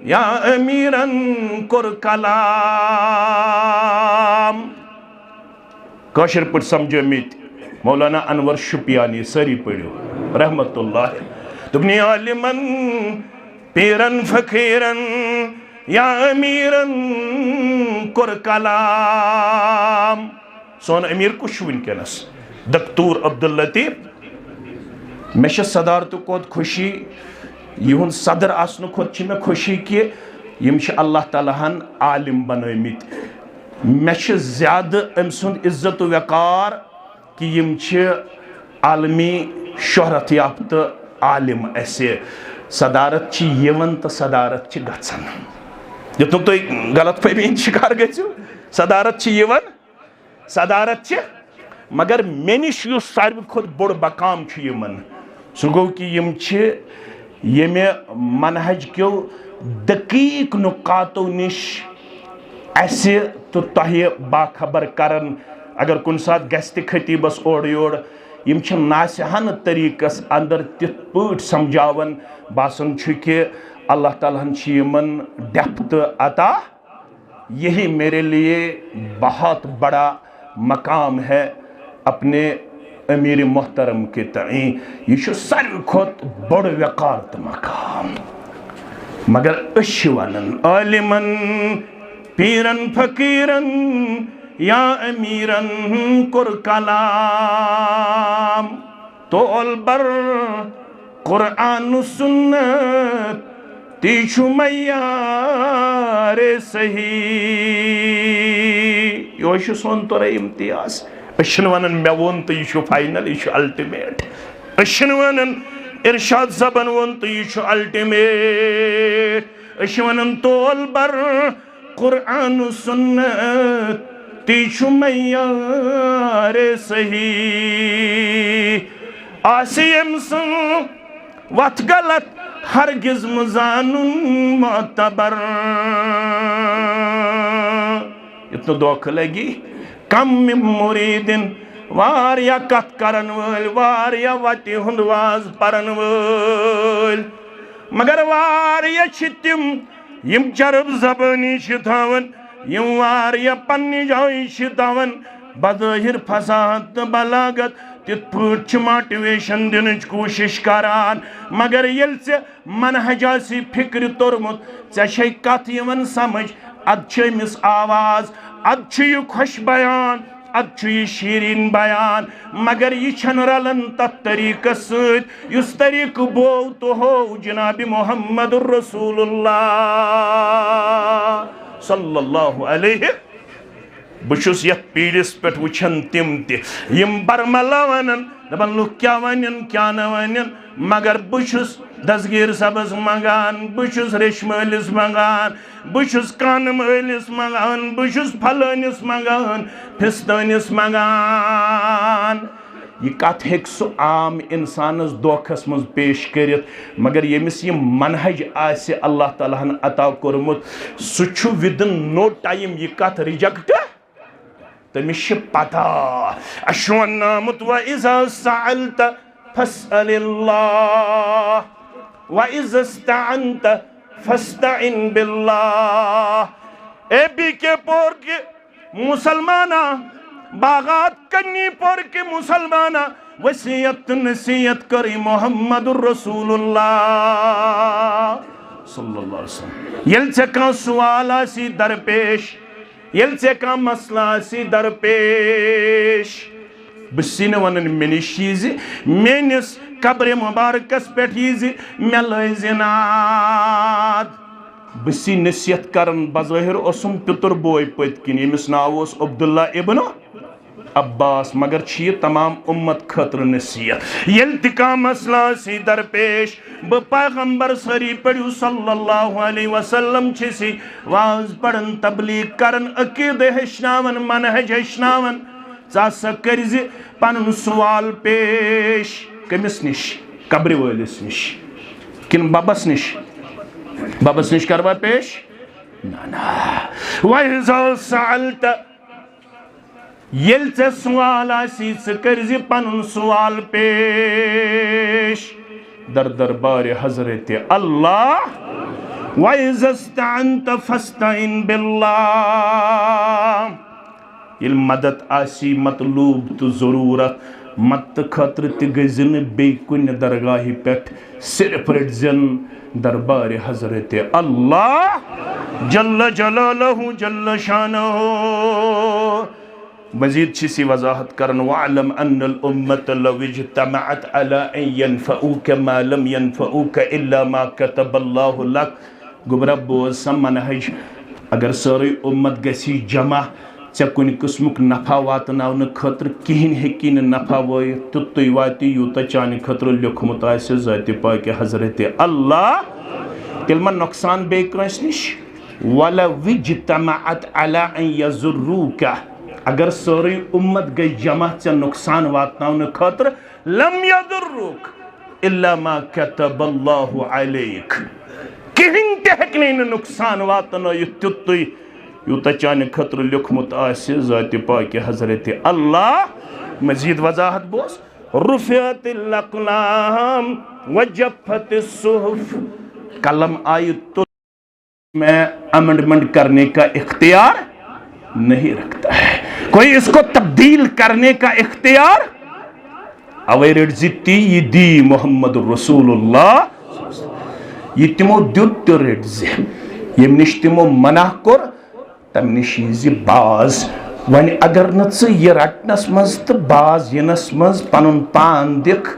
یا امیرن کوٚر کلام۔ کٲشِر پٲٹھۍ سمجھٲومٕتۍ مولانا انور شُپیانی، سٲری پٔرِو، رحمت اللہ۔ دوٚپُن، عالمن، پیرن، فقیرن یا امیرن کوٚر کلام۔ سون امیر کُس چھُ وٕنکیٚنس؟ دکتور عبداللطیف۔ مےٚ چھِ صدارتہٕ کھۄتہٕ خوشی، یِہُنٛد صدر آسنہٕ کھۄتہٕ چھِ مےٚ خوشی کہِ یِم چھِ اللہ تعالیٰ ہن عالم بنٲومٕتۍ۔ مےٚ چھِ زیادٕ أمۍ سُنٛد عزت و وقار کہِ یِم چھِ عالمی شہرت یافتہٕ عالم اَسہِ۔ صدارت چھِ یِوان تہٕ صدارت چھِ گژھان۔ یُتھ نہٕ تُہۍ غلط فہمی ہِنٛدۍ شکار گٔژھِو، صدارت چھِ یِوان، صدارت چھِ، مگر مےٚ نِش یُس ساروی کھۄتہٕ بوٚڑ مقام چھُ یِمن، سُہ گوٚو کہِ یِم چھِ ییٚمہِ منہج کیو دقیق نقاطو نِش اَسہِ تہٕ تۄہہِ باخبر کران۔ اگر کُنہِ ساتہٕ گژھِ تہِ خطیبس اورٕ یورٕ، یِم چھِ ناصحانہٕ طریٖقس اندر تِتھ پٲٹھۍ سمجھاوان، باسان چھُ کہِ اللہ تعالیٰ ہن چھِ یِمن depth عطا۔ یہی میرے لیے بہت بڑا مقام ہے اپنے امیر محترم کے تعین۔ یہ چھُ ساروی کھۄتہٕ بوٚڑ وقار تہٕ مقام۔ مگر أسۍ چھِ ونان عالمن، پیرن، فقیرن یا امیرن کوٚر کلام۔ تول بر قرآن و سنت، تی چھُ معیار صحیح۔ یہوے چھُ سون تورے امتیاز۔ أسۍ چھِنہٕ ونان مےٚ ووٚن تہٕ یہِ چھُ final، یہِ چھُ ultimate۔ أسۍ چھِنہٕ ونان ارشاد صٲبن ووٚن تہٕ یہِ چھُ ultimate۔ أسۍ چھِ ونان تول بر قرآن و سنت، تی چھُ معیار صحیح۔ آسہِ ییٚمۍ سٕنٛز وتھ غلط، ہرگز مہٕ زانُن معتبر۔ یُتھ نہٕ دھوکہٕ لگی کم مریدن، واریاہ کتھ کرن وٲلۍ، واریاہ وتہِ ہُنٛد واز پرن وٲلۍ، مگر واریاہ چھِ تِم یِم چرب زبٲنی چھِ تھاوان، یِم واریاہ پننہِ جایہِ چھِ تھاوان، بظٲہر فصاحت تہٕ بلاغت تِتھ پٲٹھۍ چھِ motivation دِنٕچ کوٗشش کران، مگر ییٚلہِ ژےٚ منہج آسی فکرِ توٚرمُت، ژےٚ چھے کتھ یِوان سمجھ، ادٕ چھِ أمِس آواز، ادٕ چھُ یہِ خۄش بیان، ادٕ چھُ یہِ شیرین بیان، مگر یہِ چھنہٕ رلان تتھ طریقس سۭتۍ یُس طریقہٕ بوو تہٕ ہوو جناب محمد رسول اللہ صلی اللہ علیہ۔ بہٕ چھُس یتھ پیٖرِس پٮ۪ٹھ وٕچھان تِم تہِ یِم برملا ونان، دپان لُکھ کیٛاہ ونن کیٛاہ نہٕ ونن، مگر بہٕ چھُس دستگیٖر صٲبس منٛگان، بہٕ چھُس ریشہِ مٲلِس منٛگان، بہٕ چھُس کانہٕ مٲلِس منٛگان، بہٕ چھُس فلٲنِس منٛگان، فستٲنِس منٛگان۔ یہِ کتھ ہیٚکہِ سُہ عام انسانس دھوکھس منٛز پیش کٔرِتھ، مگر ییٚمِس یہِ منہج آسہِ اللہ تعالیٰ ہن عطا کوٚرمُت، سُہ چھُ within no time یہِ کتھ reject۔ تٔمِس چھِ پتہ، اَسہِ چھُ وننہٕ آمُت، "وَإِذَا سَأَلْتَ فَاسْأَلِ اللَّهَ، وَإِذَا اسْتَعَنْتَ فَاسْتَعِنْ بِاللَّهِ۔" اے بی کے پور کہِ مسلمانہ، باغات کنی پور کہِ مسلمانہ، وصیت تہٕ نصیحت کٔرٕے محمد رسول اللہ صلی اللہ علیہ وسلم۔ ییٚلہِ ژےٚ کانٛہہ سوال آسی درپیش، ییٚلہِ ژےٚ کانٛہہ مسلہٕ آسی درپیش، بہٕ چھُسی نہٕ وَنان مےٚ نِش ییٖزِ، میٲنِس قبرِ مُبارکَس پٮ۪ٹھ ییٖزِ، مےٚ لٲیزِ ناد۔ بہٕ چھُسی نصیحت کران، بظٲہر اوسُم پِتُر بوے پٔتۍ کِنۍ، ییٚمِس ناو اوس عبداللہ ابن عباس، مگر چھِ یہِ تمام اُمت خٲطرٕ نصیحت۔ ییٚلہِ تہِ کانٛہہ مسلہٕ آسی درپیش، بہٕ پیغمبر سٲری پٔرِو صلی اللہ علیہ وسلم چھِ سی واز پران، تبلیغ کران، عقیدٕ ہیٚچھناوان، منہج ہیٚچھناوان۔ ژٕ ہسا کٔرزِ پنُن سوال پیش کٔمِس نِش؟ قبرِ وٲلِس نِش کِنہٕ ببس نِش؟ ببس نِش کروا پیش؟ نہ، نہ۔ وَإِذَا سَأَلْتَ، ییٚلہِ ژےٚ سوال آسی، ژٕ کٔرزِ پنُن سوال پیش در دربارِ حضرت اللہ۔ وَإِذَا اسْتَعَنْتَ فَاسْتَعِنْ بِاللَّهِ۔ ییٚلہِ مدد آسی مطلوب تہٕ ضروٗرت، مدتہٕ خٲطرٕ تہِ گٔژھزِ نہٕ بیٚیہِ کُنہِ درگاہہِ پٮ۪ٹھ، صرف رٔٹزٮ۪ن دربارِ حضرت اللہ جل جلالہ جل شانہ۔ مزید چھِ سی وضاحت کران، "وَاعْلَمْ أَنَّ الْأُمَّةَ لَوِ اجْتَمَعَتْ عَلَىٰ أَن يَنْفَعُوكَ مَا لَمْ يَنْفَعُوكَ إِلَّا مَا كَتَبَ اللَّهُ لَكَ۔" گوٚبرا، بوز سا منہج، اگر سٲرٕے اُمت گژھی جمع، ژےٚ کُنہِ قٕسمُک نفع واتناونہٕ خٲطرٕ کِہیٖنۍ ہیٚکی نہٕ نفع وٲیِتھ، تیُتُے واتہِ یوٗتاہ چانہِ خٲطرٕ لیوٚکھمُت آسہِ ذاتِ پاکہِ حضرتِ اللہ۔ تیٚلہِ ما نۄقصان بیٚیہِ کٲنٛسہِ نِش؟ وَلَوِ اجتمعت علی ان یضروکَ، اگر سٲرٕے اُمت گٔے جمع ژےٚ نۄقصان واتناونہٕ خٲطرٕ، لم یضروک الا ما کتب اللہ علیک، کِہیٖنۍ تہِ ہیٚکہِ نہٕ نۄقصان واتنٲیِتھ تیُتُے یوٗتاہ چانہِ خٲطرٕ لیوٚکھمُت آسہِ ذاتِ پاکہِ حضرتِ اللہ۔ مزید وضاحت بوز، رفعت الاقلام وجفت الصحف، قلم آیہِ تُل، میں امنڈمنٹ کرنے کا اختیار نہیں رکھتا ہے، کوئی اس کو تبدیل کرنے کا اختیار، اوے رٔٹۍ زِ تی یہِ دی محمد رسول اللہ، یہِ تِمو دیُت تہِ رٔٹۍ زِ، ییٚمہِ نِش تِمو منع کوٚر، تَمہِ نِش یی زِ باز۔ وۄنۍ اگر نہٕ ژٕ یہِ رَٹنَس منٛز تہٕ باز یِنَس منٛز پَنُن پان دِکھ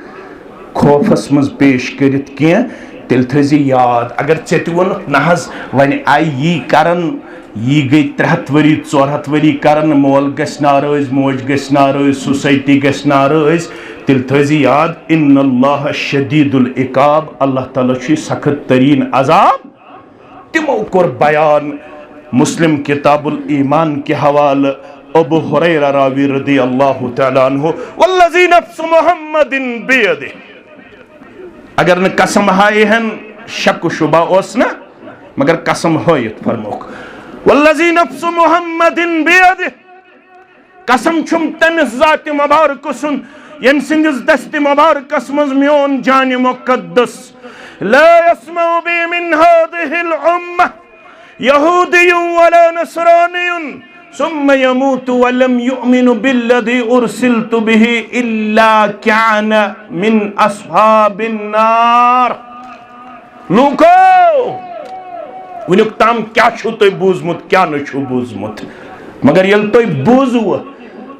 خوفَس منٛز پیش کٔرِتھ کینٛہہ، تیٚلہِ تھٲیزِ یاد، اگر ژےٚ تہِ ووٚنُتھ، نہ حظ، وۄنۍ آیہِ یی کَرَن، یی گٔے ترٛےٚ ہَتھ ؤری، ژور ہَتھ ؤری کَرَن، مول گژھِ ناراض، موج گژھِ ناراض، سوسایٹی گژھِ ناراض، تیٚلہِ تھٲیزِ یاد، ان اللہ شدید العقاب، اللہ تعالیٰ چھُ سخت تریٖن عذاب۔ تِمو کوٚر بیان مسلم کتاب الایمان کہِ حوالہٕ، ابو ہریرہ راوی رضی اللہ تعالیٰ عنہ، والذی نفس محمد بیدہ، اگر نہٕ قسم ہایہِ ہن، شک و شبہ اوس نہٕ، مگر قسم ہٲیِتھ فرموکھ، والذی نفس محمد بیدہ، قسم چھُم تٔمِس ذاتِ مبارکہٕ سُنٛد، ییٚمہِ سٕنٛدِس دستِ مبارکس منٛز میون جانِ مقدس، لا يسمع بي من هذه الأمة يهودي ولا نصراني ثم يموت ولم يؤمن بالذي أرسلت به إلا كان من أصحاب النار۔ لوٗکو، وٕنیُک تام کیٛاہ چھُو تۄہہِ بوٗزمُت، کیٛاہ نہٕ چھُو بوٗزمُت؟ مگر ییٚلہِ تۄہہِ بوٗزوٕ،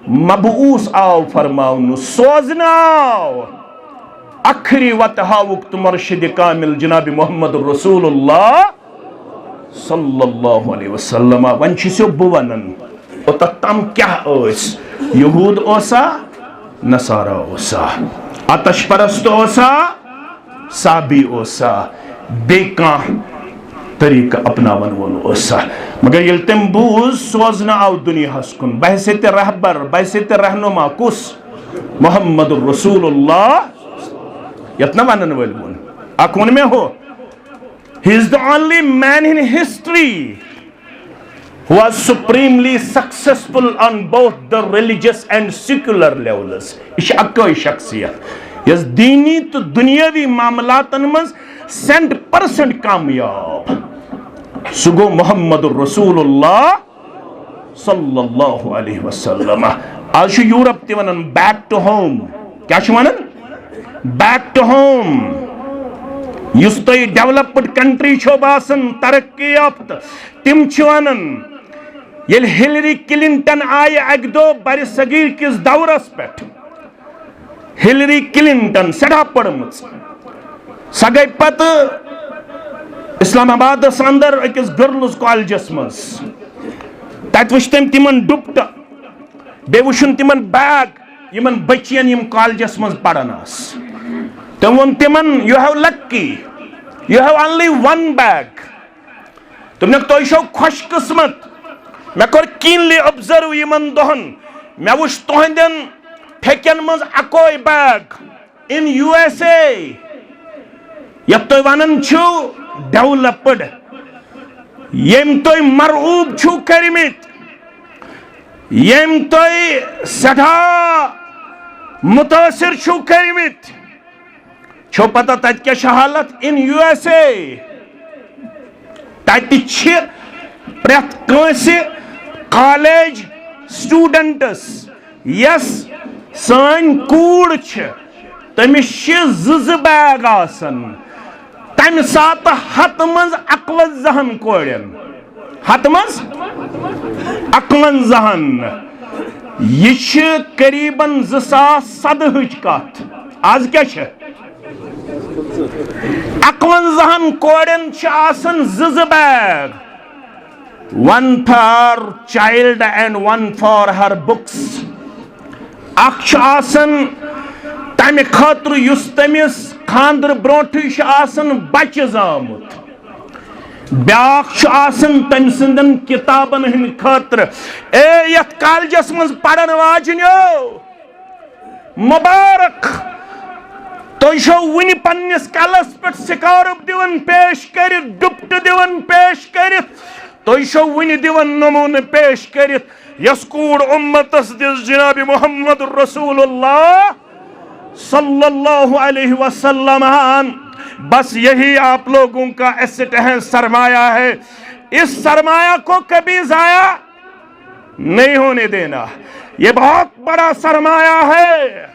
مبعوث آو فرماونہٕ، سوزنہٕ آو، ٲخری وتہٕ ہاوُکھ تہٕ مرشد کامل جناب محمد رسول اللہ صلی اللہ علیہ وسلم۔ وۄنۍ چھُسو بہٕ ونان، اوٚتتھ تام کیٛاہ ٲسۍ؟ یہوٗد اوسا؟ نصارہ اوسا؟ آتش پرست اوسا؟ صحابی اوسا؟ بیٚیہِ کانٛہہ طریٖقہٕ اپناون وول اوسا؟ مگر ییٚلہِ تٔمۍ بوٗز، سوزنہٕ آو دُنیاہس کُن، بحیثیت رہبر، بحیثیت رہنما، کُس؟ محمد رسول اللہ، یتھ نہ ونن وٲلۍ ووٚن۔ اکھ ووٚن مےٚ ہُہ، He is the only man in history who was supremely successful on both the religious and secular levels۔ یہِ چھِ اَکٲے شخصیت یۄس دیٖنی تہٕ دُنیٲوی معاملاتن منٛز سینٹ پرسنٹ کامیاب۔ سُہ گوٚو محمد رسول اللہ صلی اللہ علیہ وسلم۔ آز چھُ یورپ تہِ ونان back to home۔ کیٛاہ چھِ ونان؟ Back to home۔ یُس تۄہہِ developed country چھو باسان، ترقی یافتہٕ، تِم چھِ ونان، ییٚلہِ ہلری کلنٹن آیہِ اکہِ دۄہ برِ صغیر کِس دورس پٮ۪ٹھ، ہلری کلنٹن سٮ۪ٹھاہ پٔرمٕژ، سۄ گٔے پتہٕ اسلام آبادس اندر أکِس گرلز کالجس منٛز۔ تتہِ وٕچھ تٔمۍ تِمن ڈُپٹہٕ، بیٚیہِ وٕچھُن تِمن بیگ، یِمن بچین یِم کالجس منٛز پران آسہٕ۔ تٔمۍ ووٚن تِمن، You have lucky, you have only one bag۔ دوٚپنکھ، تُہۍ چھِو خۄش قٕسمت۔ مےٚ کوٚر keenly observe یِمن دۄہن۔ مےٚ وُچھ تُہنٛدٮ۪ن پھیٚکٮ۪ن منٛز اکوے bag۔ In USA، یتھ تُہۍ ونان چھِو developed، ییٚمۍ تُہۍ مرعوب چھِو کٔرمٕتۍ، ییٚمۍ تُہۍ سٮ۪ٹھاہ مُتٲثر چھِو کٔرمٕتۍ، چھو پتہ تتہِ کیٛاہ چھِ حالت؟ In USA، تتہِ چھِ پرٛٮ۪تھ کٲنٛسہِ کالج studentس، یۄس سٲنۍ کوٗر چھِ، تٔمِس چھِ زٕ زٕ bag آسان۔ تمہِ ساتہٕ ہتہٕ منٛز اکونزہن کورٮ۪ن، ہتہٕ منٛز اکونزہن۔ یہِ چھِ قریباً زٕ ساس سدہٕچ کتھ۔ از کیٛاہ چھِ؟ اکونزہن کورٮ۪ن چھِ آسان زٕ زٕ bag۔ One for child and one for her books. اکھ چھُ آسان تمہِ خٲطرٕ یُس تٔمِس خانٛدرٕ برونٛٹھٕے چھُ آسان بچہِ زامُت۔ بیٛاکھ چھُ آسان تٔمۍ سٕنٛدٮ۪ن کِتابَن ہٕنٛدِ خٲطرٕ۔ اے یَتھ کالجَس منٛز پَرَن واجنیو، مُبارک! تُہۍ چھِو وُنہِ پنٛنِس کَلَس پٮ۪ٹھ سکارف دِوان پیش کٔرِتھ، ڈُپٹہٕ دِوان پیش کٔرِتھ۔ تُہۍ چھِو وُنہِ دِوان نموٗنہٕ پیش کٔرِتھ۔ یۄس کوٗر اُمتَس دِژ جناب محمد رسول اللہ صلی اللہ علیہ وسلم۔ بس یہی آپ لوگوں کا ایسٹ ہے، سرمایہ ہے۔ اس سرمایہ کو کبھی ضائع نہیں ہونے دینا۔ یہ بہت بڑا سرمایہ ہے۔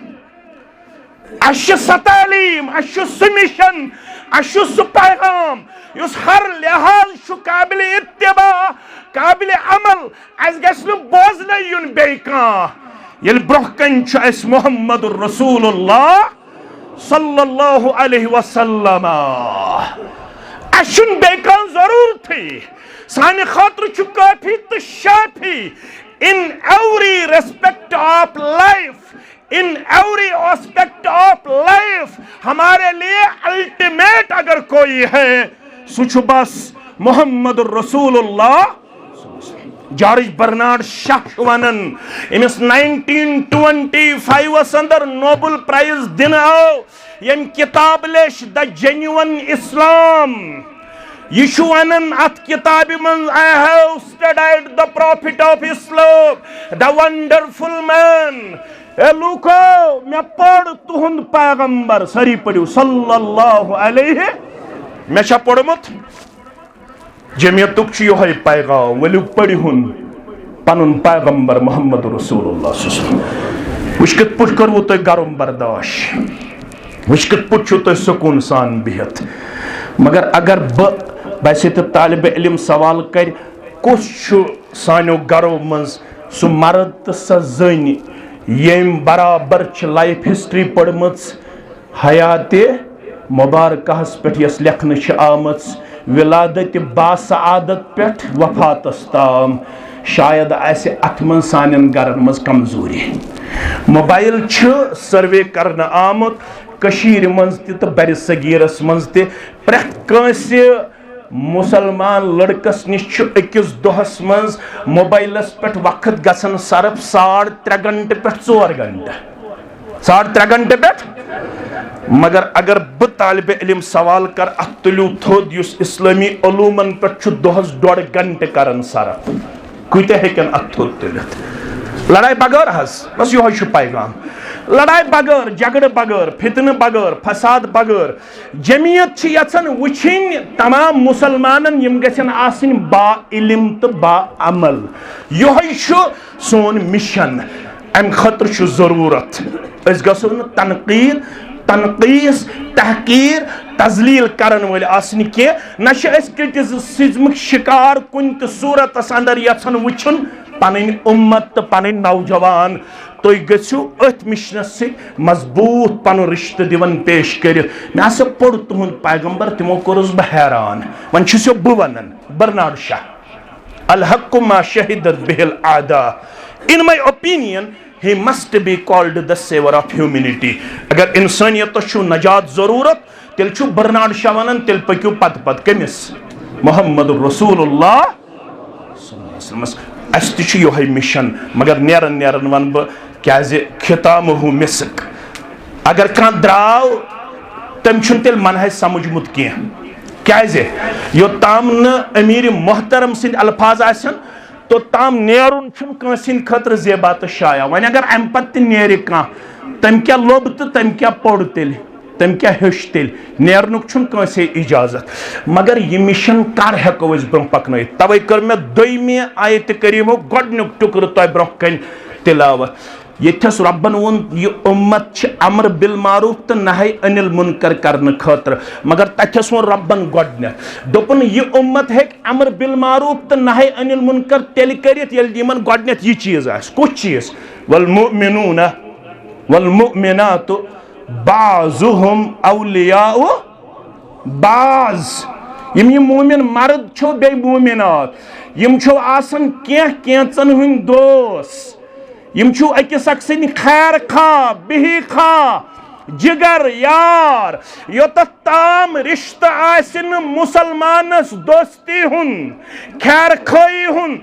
اَسہِ چھِ سۄ تعلیٖم، اَسہِ چھُ سُہ مِشن، اَسہِ چھُ سُہ پیغام یُس ہر لحاظ چھُ قابل اتباع، قابل عمل۔ اَسہِ گژھِ نہٕ بوزنَے یُن بیٚیہِ کانٛہہ، ییٚلہِ برٛونٛہہ کَنہِ چھُ اَسہِ محمد رسول اللہ صلی اللہ علیہ وسلم۔ اَسہِ چھُنہٕ بیٚیہِ کانٛہہ ضروٗرتھٕے۔ سانہِ خٲطرٕ چھُ کٲفی تہٕ شافی۔ In every respect of life, in every aspect of life, ہمارے لیے الٹیمیٹ اگر کوئی ہے، سُہ چھُ بس محمد رسول اللہ۔ جارج برنارڈ شاہ چھُ ونان، أمِس ناینٹیٖن ٹُوَنٹی فایِوَس اندر نوبل پرائز دِنہٕ آو، ییٚمۍ کِتاب لیٚچھ The Genuine Islam۔ یہِ چھُ ونان اتھ کِتابہِ منٛز، I have studied the prophet of Islam, the wonderful man۔ A لوٗکو، مےٚ پوٚر تُہُنٛد پیغمبر، سٲری پٔرِو، صلی اللہ علیہ۔ مےٚ چھا پوٚرمُت؟ جمعیتُک چھُ یِہوٚے پیغام، ؤلِو پٔرِہُن پنُن پیغمبر محمد رسول اللہ صلی اللہ علیہ وسلم۔ وٕچھ کِتھ پٲٹھۍ کٔروٕ تۄہہِ گرم برداش، وٕچھ کِتھ پٲٹھۍ چھُو تۄہہِ سکوٗن سان بِہِتھ۔ مگر اگر بہٕ، باسہِ تہٕ طالبِ علم سوال کرِ، کُس چھُ سانیو گرو منٛز سُہ مرد تہٕ سۄ زٔنۍ، ییٚمۍ برابر چھِ لائف ہسٹری پٔرمٕژ حیاتِ مبارکہس پٮ۪ٹھ، یۄس لیکھنہٕ چھِ آمٕژ ولادت باسعادت پٮ۪ٹھ وفاتس تام؟ شاید آسہِ اتھ منٛز سانٮ۪ن گرن منٛز کمزوری۔ موبائل چھُ سروے کرنہٕ آمُت کٔشیٖرِ منٛز تہِ تہٕ برِ صغیٖرس منٛز تہِ۔ پرٛٮ۪تھ کٲنٛسہِ مسلمان لڑکس نِش چھُ أکِس دۄہس منٛز موبائلس پٮ۪ٹھ وقت گژھان صرف ساڑ ترٛےٚ گھنٹہٕ پٮ۪ٹھ ژور گھنٹہٕ۔ ساڑ ترٛےٚ گھنٹہٕ پٮ۪ٹھ۔ مگر اگر بہٕ طالبِ علم سوال کرٕ، اتھ تُلِو تھوٚد یُس اسلٲمی علومن پٮ۪ٹھ چھُ دۄہس ڈۄڈ گھنٹہٕ کران صرف، کۭتیاہ ہیٚکن اتھ تھوٚد تُلِتھ؟ لڑایہِ بغٲر حظ، بس یِہوٚے چھُ پیغام۔ لڑایہِ بغٲر، جھگڑٕ بغٲر، فتنہٕ بغٲر، فساد بغٲر، جمعیت چھِ یژھان وٕچھِنۍ تمام مسلمانن، یِم گژھن آسٕنۍ با علم تہٕ با عمل۔ یِہوٚے چھُ سون مِشن۔ امہِ خٲطرٕ چھُ ضروٗرت أسۍ گژھو نہٕ تنقیٖد، تنقیٖص، تحقیٖر، تذلیٖل کرن وٲلۍ آسٕنۍ کینٛہہ۔ نہ چھِ أسۍ کرٹیسزمٕکۍ شکار کُنہِ تہِ صوٗرتس اندر یژھان وٕچھُن پنٕنۍ اُمت تہٕ پنٕنۍ نوجوان۔ تُہۍ گٔژھِو أتھۍ مِشنَس سۭتۍ مضبوٗط پَنُن رِشتہٕ دِوان پیش کٔرِتھ۔ مےٚ ہسا پوٚر تُہُنٛد پیغمبر، تِمو کوٚرُس بہٕ حیران۔ وۄنۍ چھُسو بہٕ وَنان، برنارڈ شاہ، الحق ما شہدت بہ الاعداء۔ In my opinion, he must be called the savior of humanity۔ اگر اِنسٲنیتَس چھُ نجات ضروٗرت، تیٚلہِ چھُ برنارڈ شاہ وَنان، تیٚلہِ پٔکِو پتہٕ پتہٕ۔ کٔمِس؟ محمد رسول اللہ۔ صلی اللہ علیہ وسلمس۔ اَسہِ تہِ چھُ یِہوٚے مِشن، مگر نیران نیران وَنہٕ بہٕ، کیٛازِ ختامہ مسک۔ اگر کانٛہہ درٛاو، تٔمۍ چھُنہٕ تیٚلہِ منہج سمجھمُت کینٛہہ۔ کیٛازِ؟ یوٚتام نہٕ امیر محترم سٕنٛدۍ الفاظ آسن، توٚتام نیرُن چھُنہٕ کٲنٛسہِ ہٕنٛدِ خٲطرٕ زیبا تہٕ شایع۔ وۄنۍ اگر امہِ پتہٕ تہِ نیرِ کانٛہہ، تٔمۍ کیٛاہ لوٚب تہٕ تٔمۍ کیٛاہ پوٚر تیٚلہِ؟ تٔمۍ کیٛاہ ہیوٚچھ تیٚلہِ؟ نیرنُک چھُنہٕ کٲنٛسے اجازت۔ مگر یہِ مِشن کر ہٮ۪کو أسۍ برٛونٛہہ پکنٲیِتھ؟ توے کٔر مےٚ دوٚیمہِ آیتِ کریٖمُک گۄڈٕنیُک ٹُکرٕ تۄہہِ برٛونٛہہ کنہِ تلاوت۔ ییٚتھس رۄبن ووٚن، یہِ اُمت چھِ امر بالمعروف تہٕ نہی عن المنکر کرنہٕ خٲطرٕ، مگر تتھس ووٚن رۄبن گۄڈٕنیتھ، دوٚپُن، یہِ اُمت ہیٚکہِ امر بالمعروف تہٕ نہی عن المنکر تیٚلہِ کٔرِتھ، ییٚلہِ یِمن گۄڈٕنیتھ یہِ چیٖز آسہِ۔ کُس چیٖز؟ والمؤمنون والمؤمنات بعضهم اولیاء بعض۔ یِم یِم مومن مرد چھِو بیٚیہِ مومنات، یِم چھِو آسان کینٛہہ کینٛژن ہٕنٛدۍ دوس۔ یِم چھِو أکِس اکھ سٕنٛدۍ خیر خواہ، بِہی خواہ، جگر یار۔ یوٚتتھ تام رشتہٕ آسہِ نہٕ مُسلمانس دوستی ہُنٛد، خیر خٲہی ہُنٛد،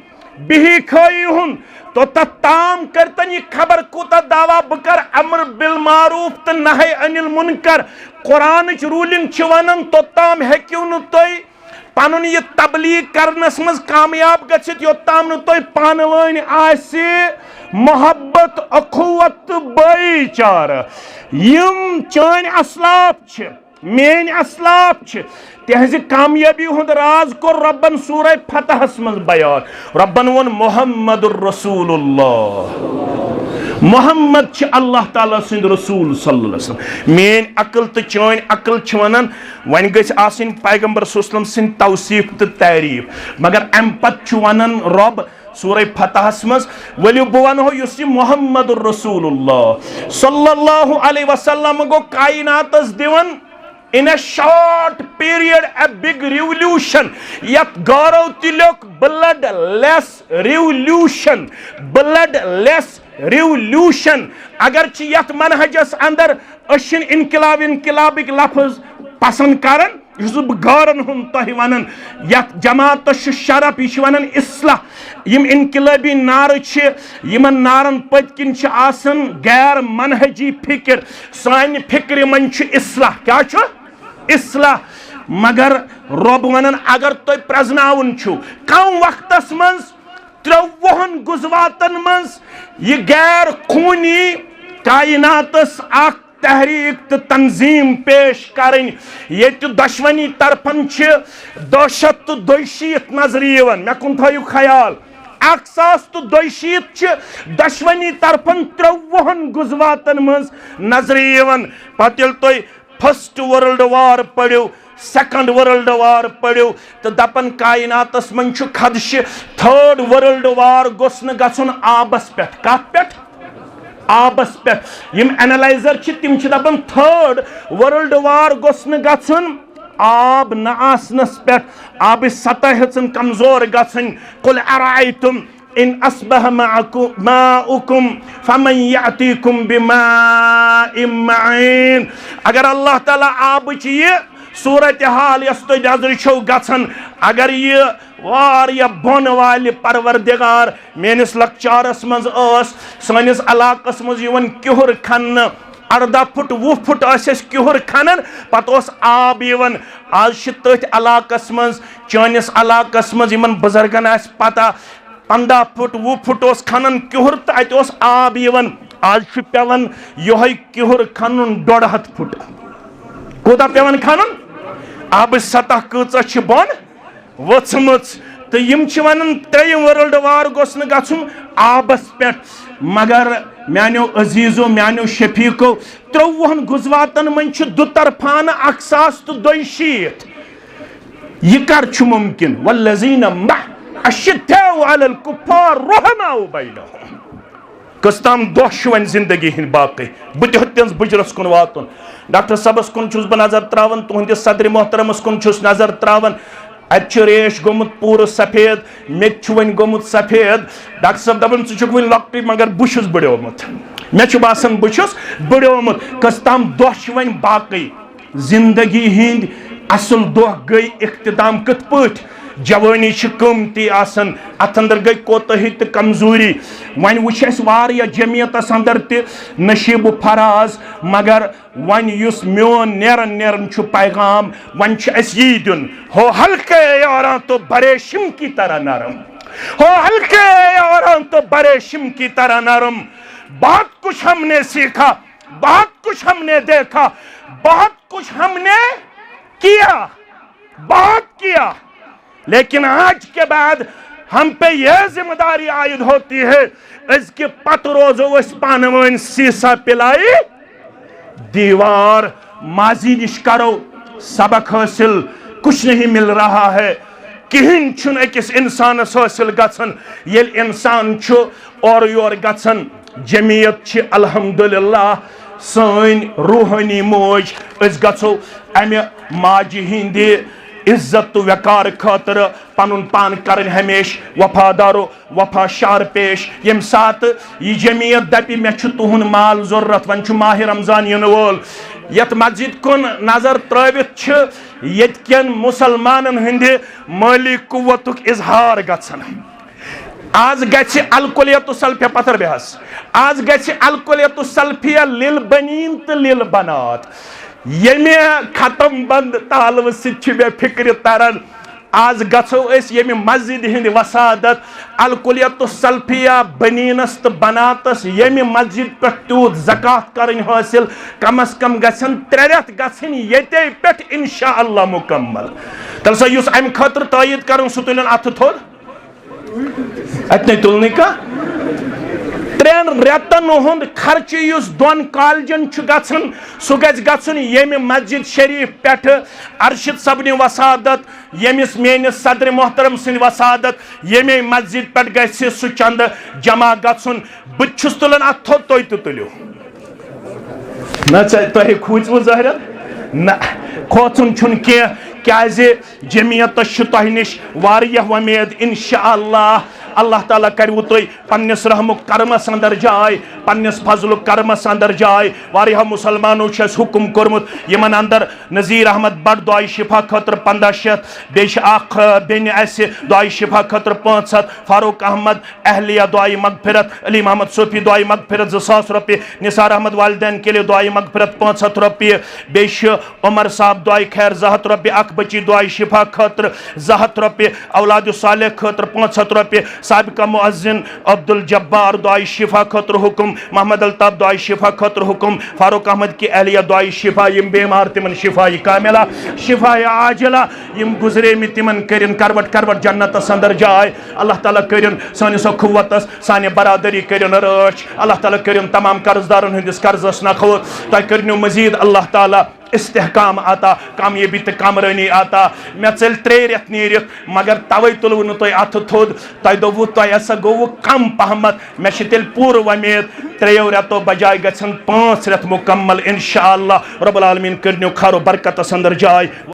بِہی خٲہی ہُنٛد، توٚتتھ تام کٔرتن یہِ خبر کوٗتاہ دعویٰ، بہٕ کرٕ امر بالمعروف تہٕ نہی عن المنکر۔ قرآنٕچ ruling چھِ ونان، توٚتام ہیٚکِو نہٕ تُہۍ پنُن یہِ تبلیغ کرنس منٛز کامیاب گٔژھِتھ، یوٚتام نہٕ تۄہہِ پانہٕ وٲنۍ آسہِ محبت، اخوت تہٕ بٲیی چارٕ۔ یِم چٲنۍ اسلاف چھِ، میٲنۍ اسلاف چھِ، تِہنٛزِ کامیٲبی ہُنٛد راز کوٚر رۄبن سورہ فتحس منٛز بیان۔ رۄبن ووٚن، "محمد رسول اللہ"، محمد چھِ اللہ تعالیٰ سٕنٛدۍ رسول صلی اللہ علیہ وسلم۔ میٲنۍ عقل تہٕ چٲنۍ عقل چھِ ونان، وۄنۍ گژھِ آسٕنۍ پیغمبر صلی اللہ علیہ وسلم سٕنٛدۍ توصیف تہٕ تعریف، مگر امہِ پتہٕ چھُ ونان رۄب سورہ فتحس منٛز، "ؤلِو بہٕ ونہو یُس یہِ محمد رسول اللہ صلی اللہ علیہ وسلم گوٚو کائناتس دِوان in a short period a big revolution"۔ یتھ گورو تہِ لیوٚکھ bloodless revolution، bloodless revolution۔ اگرچہ یتھ منہجس اندر أسۍ چھِنہٕ انقلاب، انقلابٕکۍ لفظ پسند کران، یُس بہٕ غٲرن ہُنٛد تۄہہِ ونان، یتھ جماعتس چھُ شرف، یہِ چھِ ونان اصلاح۔ یِم انقلٲبی نعرٕ چھِ، یِمن نعرن پٔتۍ کِنۍ چھِ آسان غیر منہجی فکر۔ سانہِ فکرِ منٛز چھُ اصلاح۔ کیٛاہ چھُ؟ اصلاح۔ مگر رۄب ونان، اگر تُہۍ پرزناوُن چھُو کم وقتس منٛز، ترٛۆوُہن گُزواتن منٛز، یہِ غیر خوٗنی کائناتس اکھ تحریک تہٕ تنظیم پیش کرٕنۍ، ییٚتہِ دۄشوٕنی طرفن چھِ دہشت تہٕ دۄیہِ شیٖتھ نظرِ یِوان۔ مےٚ کُن تھٲیِو خیال، اکھ ساس تہٕ دۄیہِ شیٖتھ چھِ دۄشوٕنی طرفن ترٛۆوُہن گُزواتن منٛز نظرِ یِوان۔ پتہٕ ییٚلہِ تُہۍ first world war پٔرِو، second world war پٔرِو، تہٕ دپان کائناتس منٛز چھُ خدشہِ، third world war گوٚژھ نہٕ گژھُن آبس پٮ۪ٹھ۔ کتھ پٮ۪ٹھ؟ آبس پٮ۪ٹھ۔ یِم analyzer چھِ، تِم چھِ دپان third world war گوٚژھ نہٕ گژھُن آب نہ آسنس پٮ۪ٹھ، آبٕچ سطح ہیٚژٕن کمزور گژھٕنۍ۔ قل ارأیتم ان اصبح ماؤکم فمن یأتیکم بماء معین۔ اگر اللہ تعالیٰ آبٕچ یہِ صورتحال یۄس تُہۍ نظرِ چھو گژھان، اگر یہِ واریاہ بۄن والہِ پروردگار میٲنِس لۄکچارس منٛز ٲس سٲنِس علاقس منٛز یِوان کِہُر کھننہٕ، ارداہ فُٹ، وُہ فُٹ ٲسۍ أسۍ کِہُر کھنان، پتہٕ اوس آب یِوان۔ آز چھِ تٔتھۍ علاقس منٛز، چٲنِس علاقس منٛز، یِمن بُزرگن آسہِ پتہ، پنٛداہ فُٹ، وُہ فُٹ اوس کھنان کِہُر تہٕ اَتہِ اوس آب یِوان۔ آز چھُ پٮ۪وان یِہوٚے کِہُر کھنُن ڈۄڈ ہَتھ فُٹ۔ کوٗتاہ پٮ۪وان کھنُن؟ آبٕچ سطح کۭژاہ چھِ بۄن ؤژھمٕژ؟ تہٕ یِم چھِ وَنان، ترٛیٚیِم world war گوٚژھ نہٕ گژھُن آبَس پٮ۪ٹھ۔ مگر میٛانیو عزیٖزو، میٛانیو شفیٖقو، ترٛۆوُہَن غزواتَن منٛز چھِ دُطرفانہٕ اَکھ ساس تہٕ دۄیہِ شیٖتھ۔ یہِ کر چھُ مُمکِن؟ والذین مع اشداء علی الکفار رحماء بینہم۔ کٔژ تام دۄہ چھِ وۄنۍ زندگی ہٕنٛدۍ باقٕے؟ بہٕ تہِ ہیوٚتنَس بُجرَس کُن واتُن۔ ڈاکٹر صٲبَس کُن چھُس بہٕ نظر ترٛاوان، تُہٕنٛدِس صدرِ محترمَس کُن چھُس نظر ترٛاوان۔ اَتہِ چھُ ریش گوٚمُت پوٗرٕ سفید، مےٚ تہِ چھُ وۄنۍ گوٚمُت سفید۔ ڈاکٹر صٲب دَپان، "ژٕ چھُکھ وُنہِ لۄکٹُے، مگر بہٕ چھُس بٕڈیومُت۔" مےٚ چھُ باسان، بہٕ چھُس بٕڈیومُت۔ کٔژ تام دۄہ چھِ وۄنۍ باقٕے۔ زندگی ہٕنٛدۍ اصل دۄہ گٔے اختتام کِتھ پٲٹھۍ؟ جوٲنی چھِ قۭمتی آسان، اتھ اندر گٔے کوتٲہی تہٕ کمزوری۔ وۄنۍ وٕچھ اسہِ واریاہ جمعیتس اندر تہِ نشیب و فراز، مگر وۄنۍ یُس میون نیران نیران چھُ پیغام، وۄنۍ چھُ اسہِ یی دیُن، ہو ہلکے یاراں تو بڑے شم کی طرح نرم، ہو ہلکے یاراں تو بڑے شم کی طرح نرم۔ بہت کچھ ہم نے سیکھا، بہت کچھ ہم نے دیکھا، بہت کچھ ہم نے کیا، بہت کیا، لیکن آج کے بعد ہم پہ یہ ذمہ داری عائد ہوتی ہے، أزکہِ پتہٕ روزو أسۍ پانہٕ وٲنۍ سیٖسا پِلایہِ دیوار۔ ماضی نِش کرو سبق حٲصِل، کچھ نہیں مل رہا ہے، کِہیٖنۍ چھُنہٕ أکِس اِنسانَس حٲصِل گژھان۔ ییٚلہِ اِنسان چھُ اورٕ یورٕ گژھان، جمعیت چھِ الحمدللہ سٲنۍ روحٲنی موج۔ أسۍ گژھو اَمہِ ماجہِ ہِنٛدِ عزت تہٕ وقار خٲطرٕ پنُن پان کرٕنۍ ہمیشہٕ وفادار و وفا شعار پیش۔ ییٚمہِ ساتہٕ یہِ جمعیت دپہِ، "مےٚ چھُ تُہُنٛد مال ضروٗرت، وۄنۍ چھُ ماہِ رمضان یِنہٕ وول"، یتھ مسجد کُن نظر ترٲوِتھ چھِ ییٚتہِ کٮ۪ن مسلمانن ہٕنٛدِ مٲلی قوتُک اظہار گژھان۔ آز گژھِ الکلیت السلفیہ، پتھر بیہس، آز گژھِ الکلیت السلفیہ للبنین تہٕ للبنات۔ ییٚمہِ ختم بند تالوٕ سۭتۍ چھِ مےٚ فکرِ تران، آز گژھو أسۍ ییٚمہِ مسجدِ ہٕنٛدِ وسادت الکلیت السلفیہ بنینس تہٕ بناتس، ییٚمہِ مسجد پٮ۪ٹھ تیوٗت زکوٰۃ کرٕنۍ حٲصِل، کم از کم گژھن ترٛےٚ رٮ۪تھ گژھٕنۍ ییٚتے پٮ۪ٹھ انشاءاللہ مکمل۔ تیٚلہِ سا یُس امہِ خٲطرٕ تٲیید کرُن، سُہ تُلِن اتھٕ تھوٚد۔ اتنے تُل نہٕ کانٛہہ۔ ترٛٮ۪ن رٮ۪تن ہُنٛد خرچہٕ یُس دۄن کالجن چھُ گژھان، سُہ گژھِ گژھُن ییٚمہِ مسجد شریف پٮ۪ٹھٕ ارشد صٲبنہِ وسادت، ییٚمِس میٲنِس صدر محترم سٕنٛدِ وسادت، ییٚمے مسجد پٮ۪ٹھ گژھِ سُہ چندٕ جمع گژھُن۔ بہٕ تہِ چھُس تُلان اتھ تھوٚد، تُہۍ تہِ تُلِو۔ نہ، ژےٚ، تۄہہِ کھوٗژوٕ ظٲہرن؟ نہ، کھوژُن چھُنہٕ کینٛہہ، کیازِ جمعیتس چھِ تۄہہِ نِش واریاہ وۄمید۔ انشاءاللہ، اللہ تعالیٰ کروٕ تۄہہِ پننِس رحمُک کرمس اندر جاے، پننِس فضلُک کرمس اندر جاے۔ واریاہو مسلمانو چھُ اسہِ حکم کوٚرمُت، یِمن اندر نذیر احمد بٹ دعائے شفا خٲطرٕ پنٛداہ شیٚتھ، بیٚیہِ چھِ اکھ، آ، بیٚنہِ اسہِ دعائے شفا خٲطرٕ پانٛژھ ہتھ، فاروق احمد اہلیہ دعائے مغفرت، علی محمد صوفی دعائے مغفرت زٕ ساس رۄپیہِ، نثار احمد والدین کے لیے دعائے مغفرت پانٛژھ ہتھ رۄپیہِ، بیٚیہِ چھُ عمر صاحب دعائے خیر زٕ ہتھ رۄپیہِ، اکھ بچی دعائے شفا خٲطرٕ زٕ ہتھ رۄپیہِ، اولاد صالح خٲطرٕ پانٛژھ ہتھ رۄپیہِ، سابقہ مؤذن عبدالجبار دعائے شفا خٲطرٕ حکم، محمد الطاف دعائے شفا خٲطرٕ حکم، فاروق احمد کی اہلیہ دعائے شفا، یِم بیمار تِمن شفا کاملہ، شفا عاجلہ، یِم گزریمٕتۍ تِمن کٔرِن کروٹ کروٹ جنتس اندر جاے۔ اللہ تعالیٰ کٔرِن سٲنِس اخوتس، سانہِ برادری کٔرِن رٲچھ۔ اللہ تعالیٰ کٔرِن تمام قرض دارن ہٕنٛدِس قرضس نکھوت۔ تۄہہِ کٔرِنو مزید اللہ تعالیٰ استحکام عطا، کامیٲبی تہٕ کامرٲنی عطا۔ مےٚ ژٔلۍ ترٛے رٮ۪تھ نیٖرِتھ، مگر توے تُلوٕ نہٕ تۄہہِ اَتھٕ تھوٚد۔ تۄہہِ دوٚپوُ، تۄہہِ ہسا گوٚوُ کم پہمتھ۔ مےٚ چھِ تیٚلہِ پوٗرٕ وۄمید، ترٛیٚیو رٮ۪تو بجاے گژھن پانٛژھ رٮ۪تھ مکمل۔ انشاءاللہ رب العالمین کٔرِنو خیر و برکتس اندر جاے۔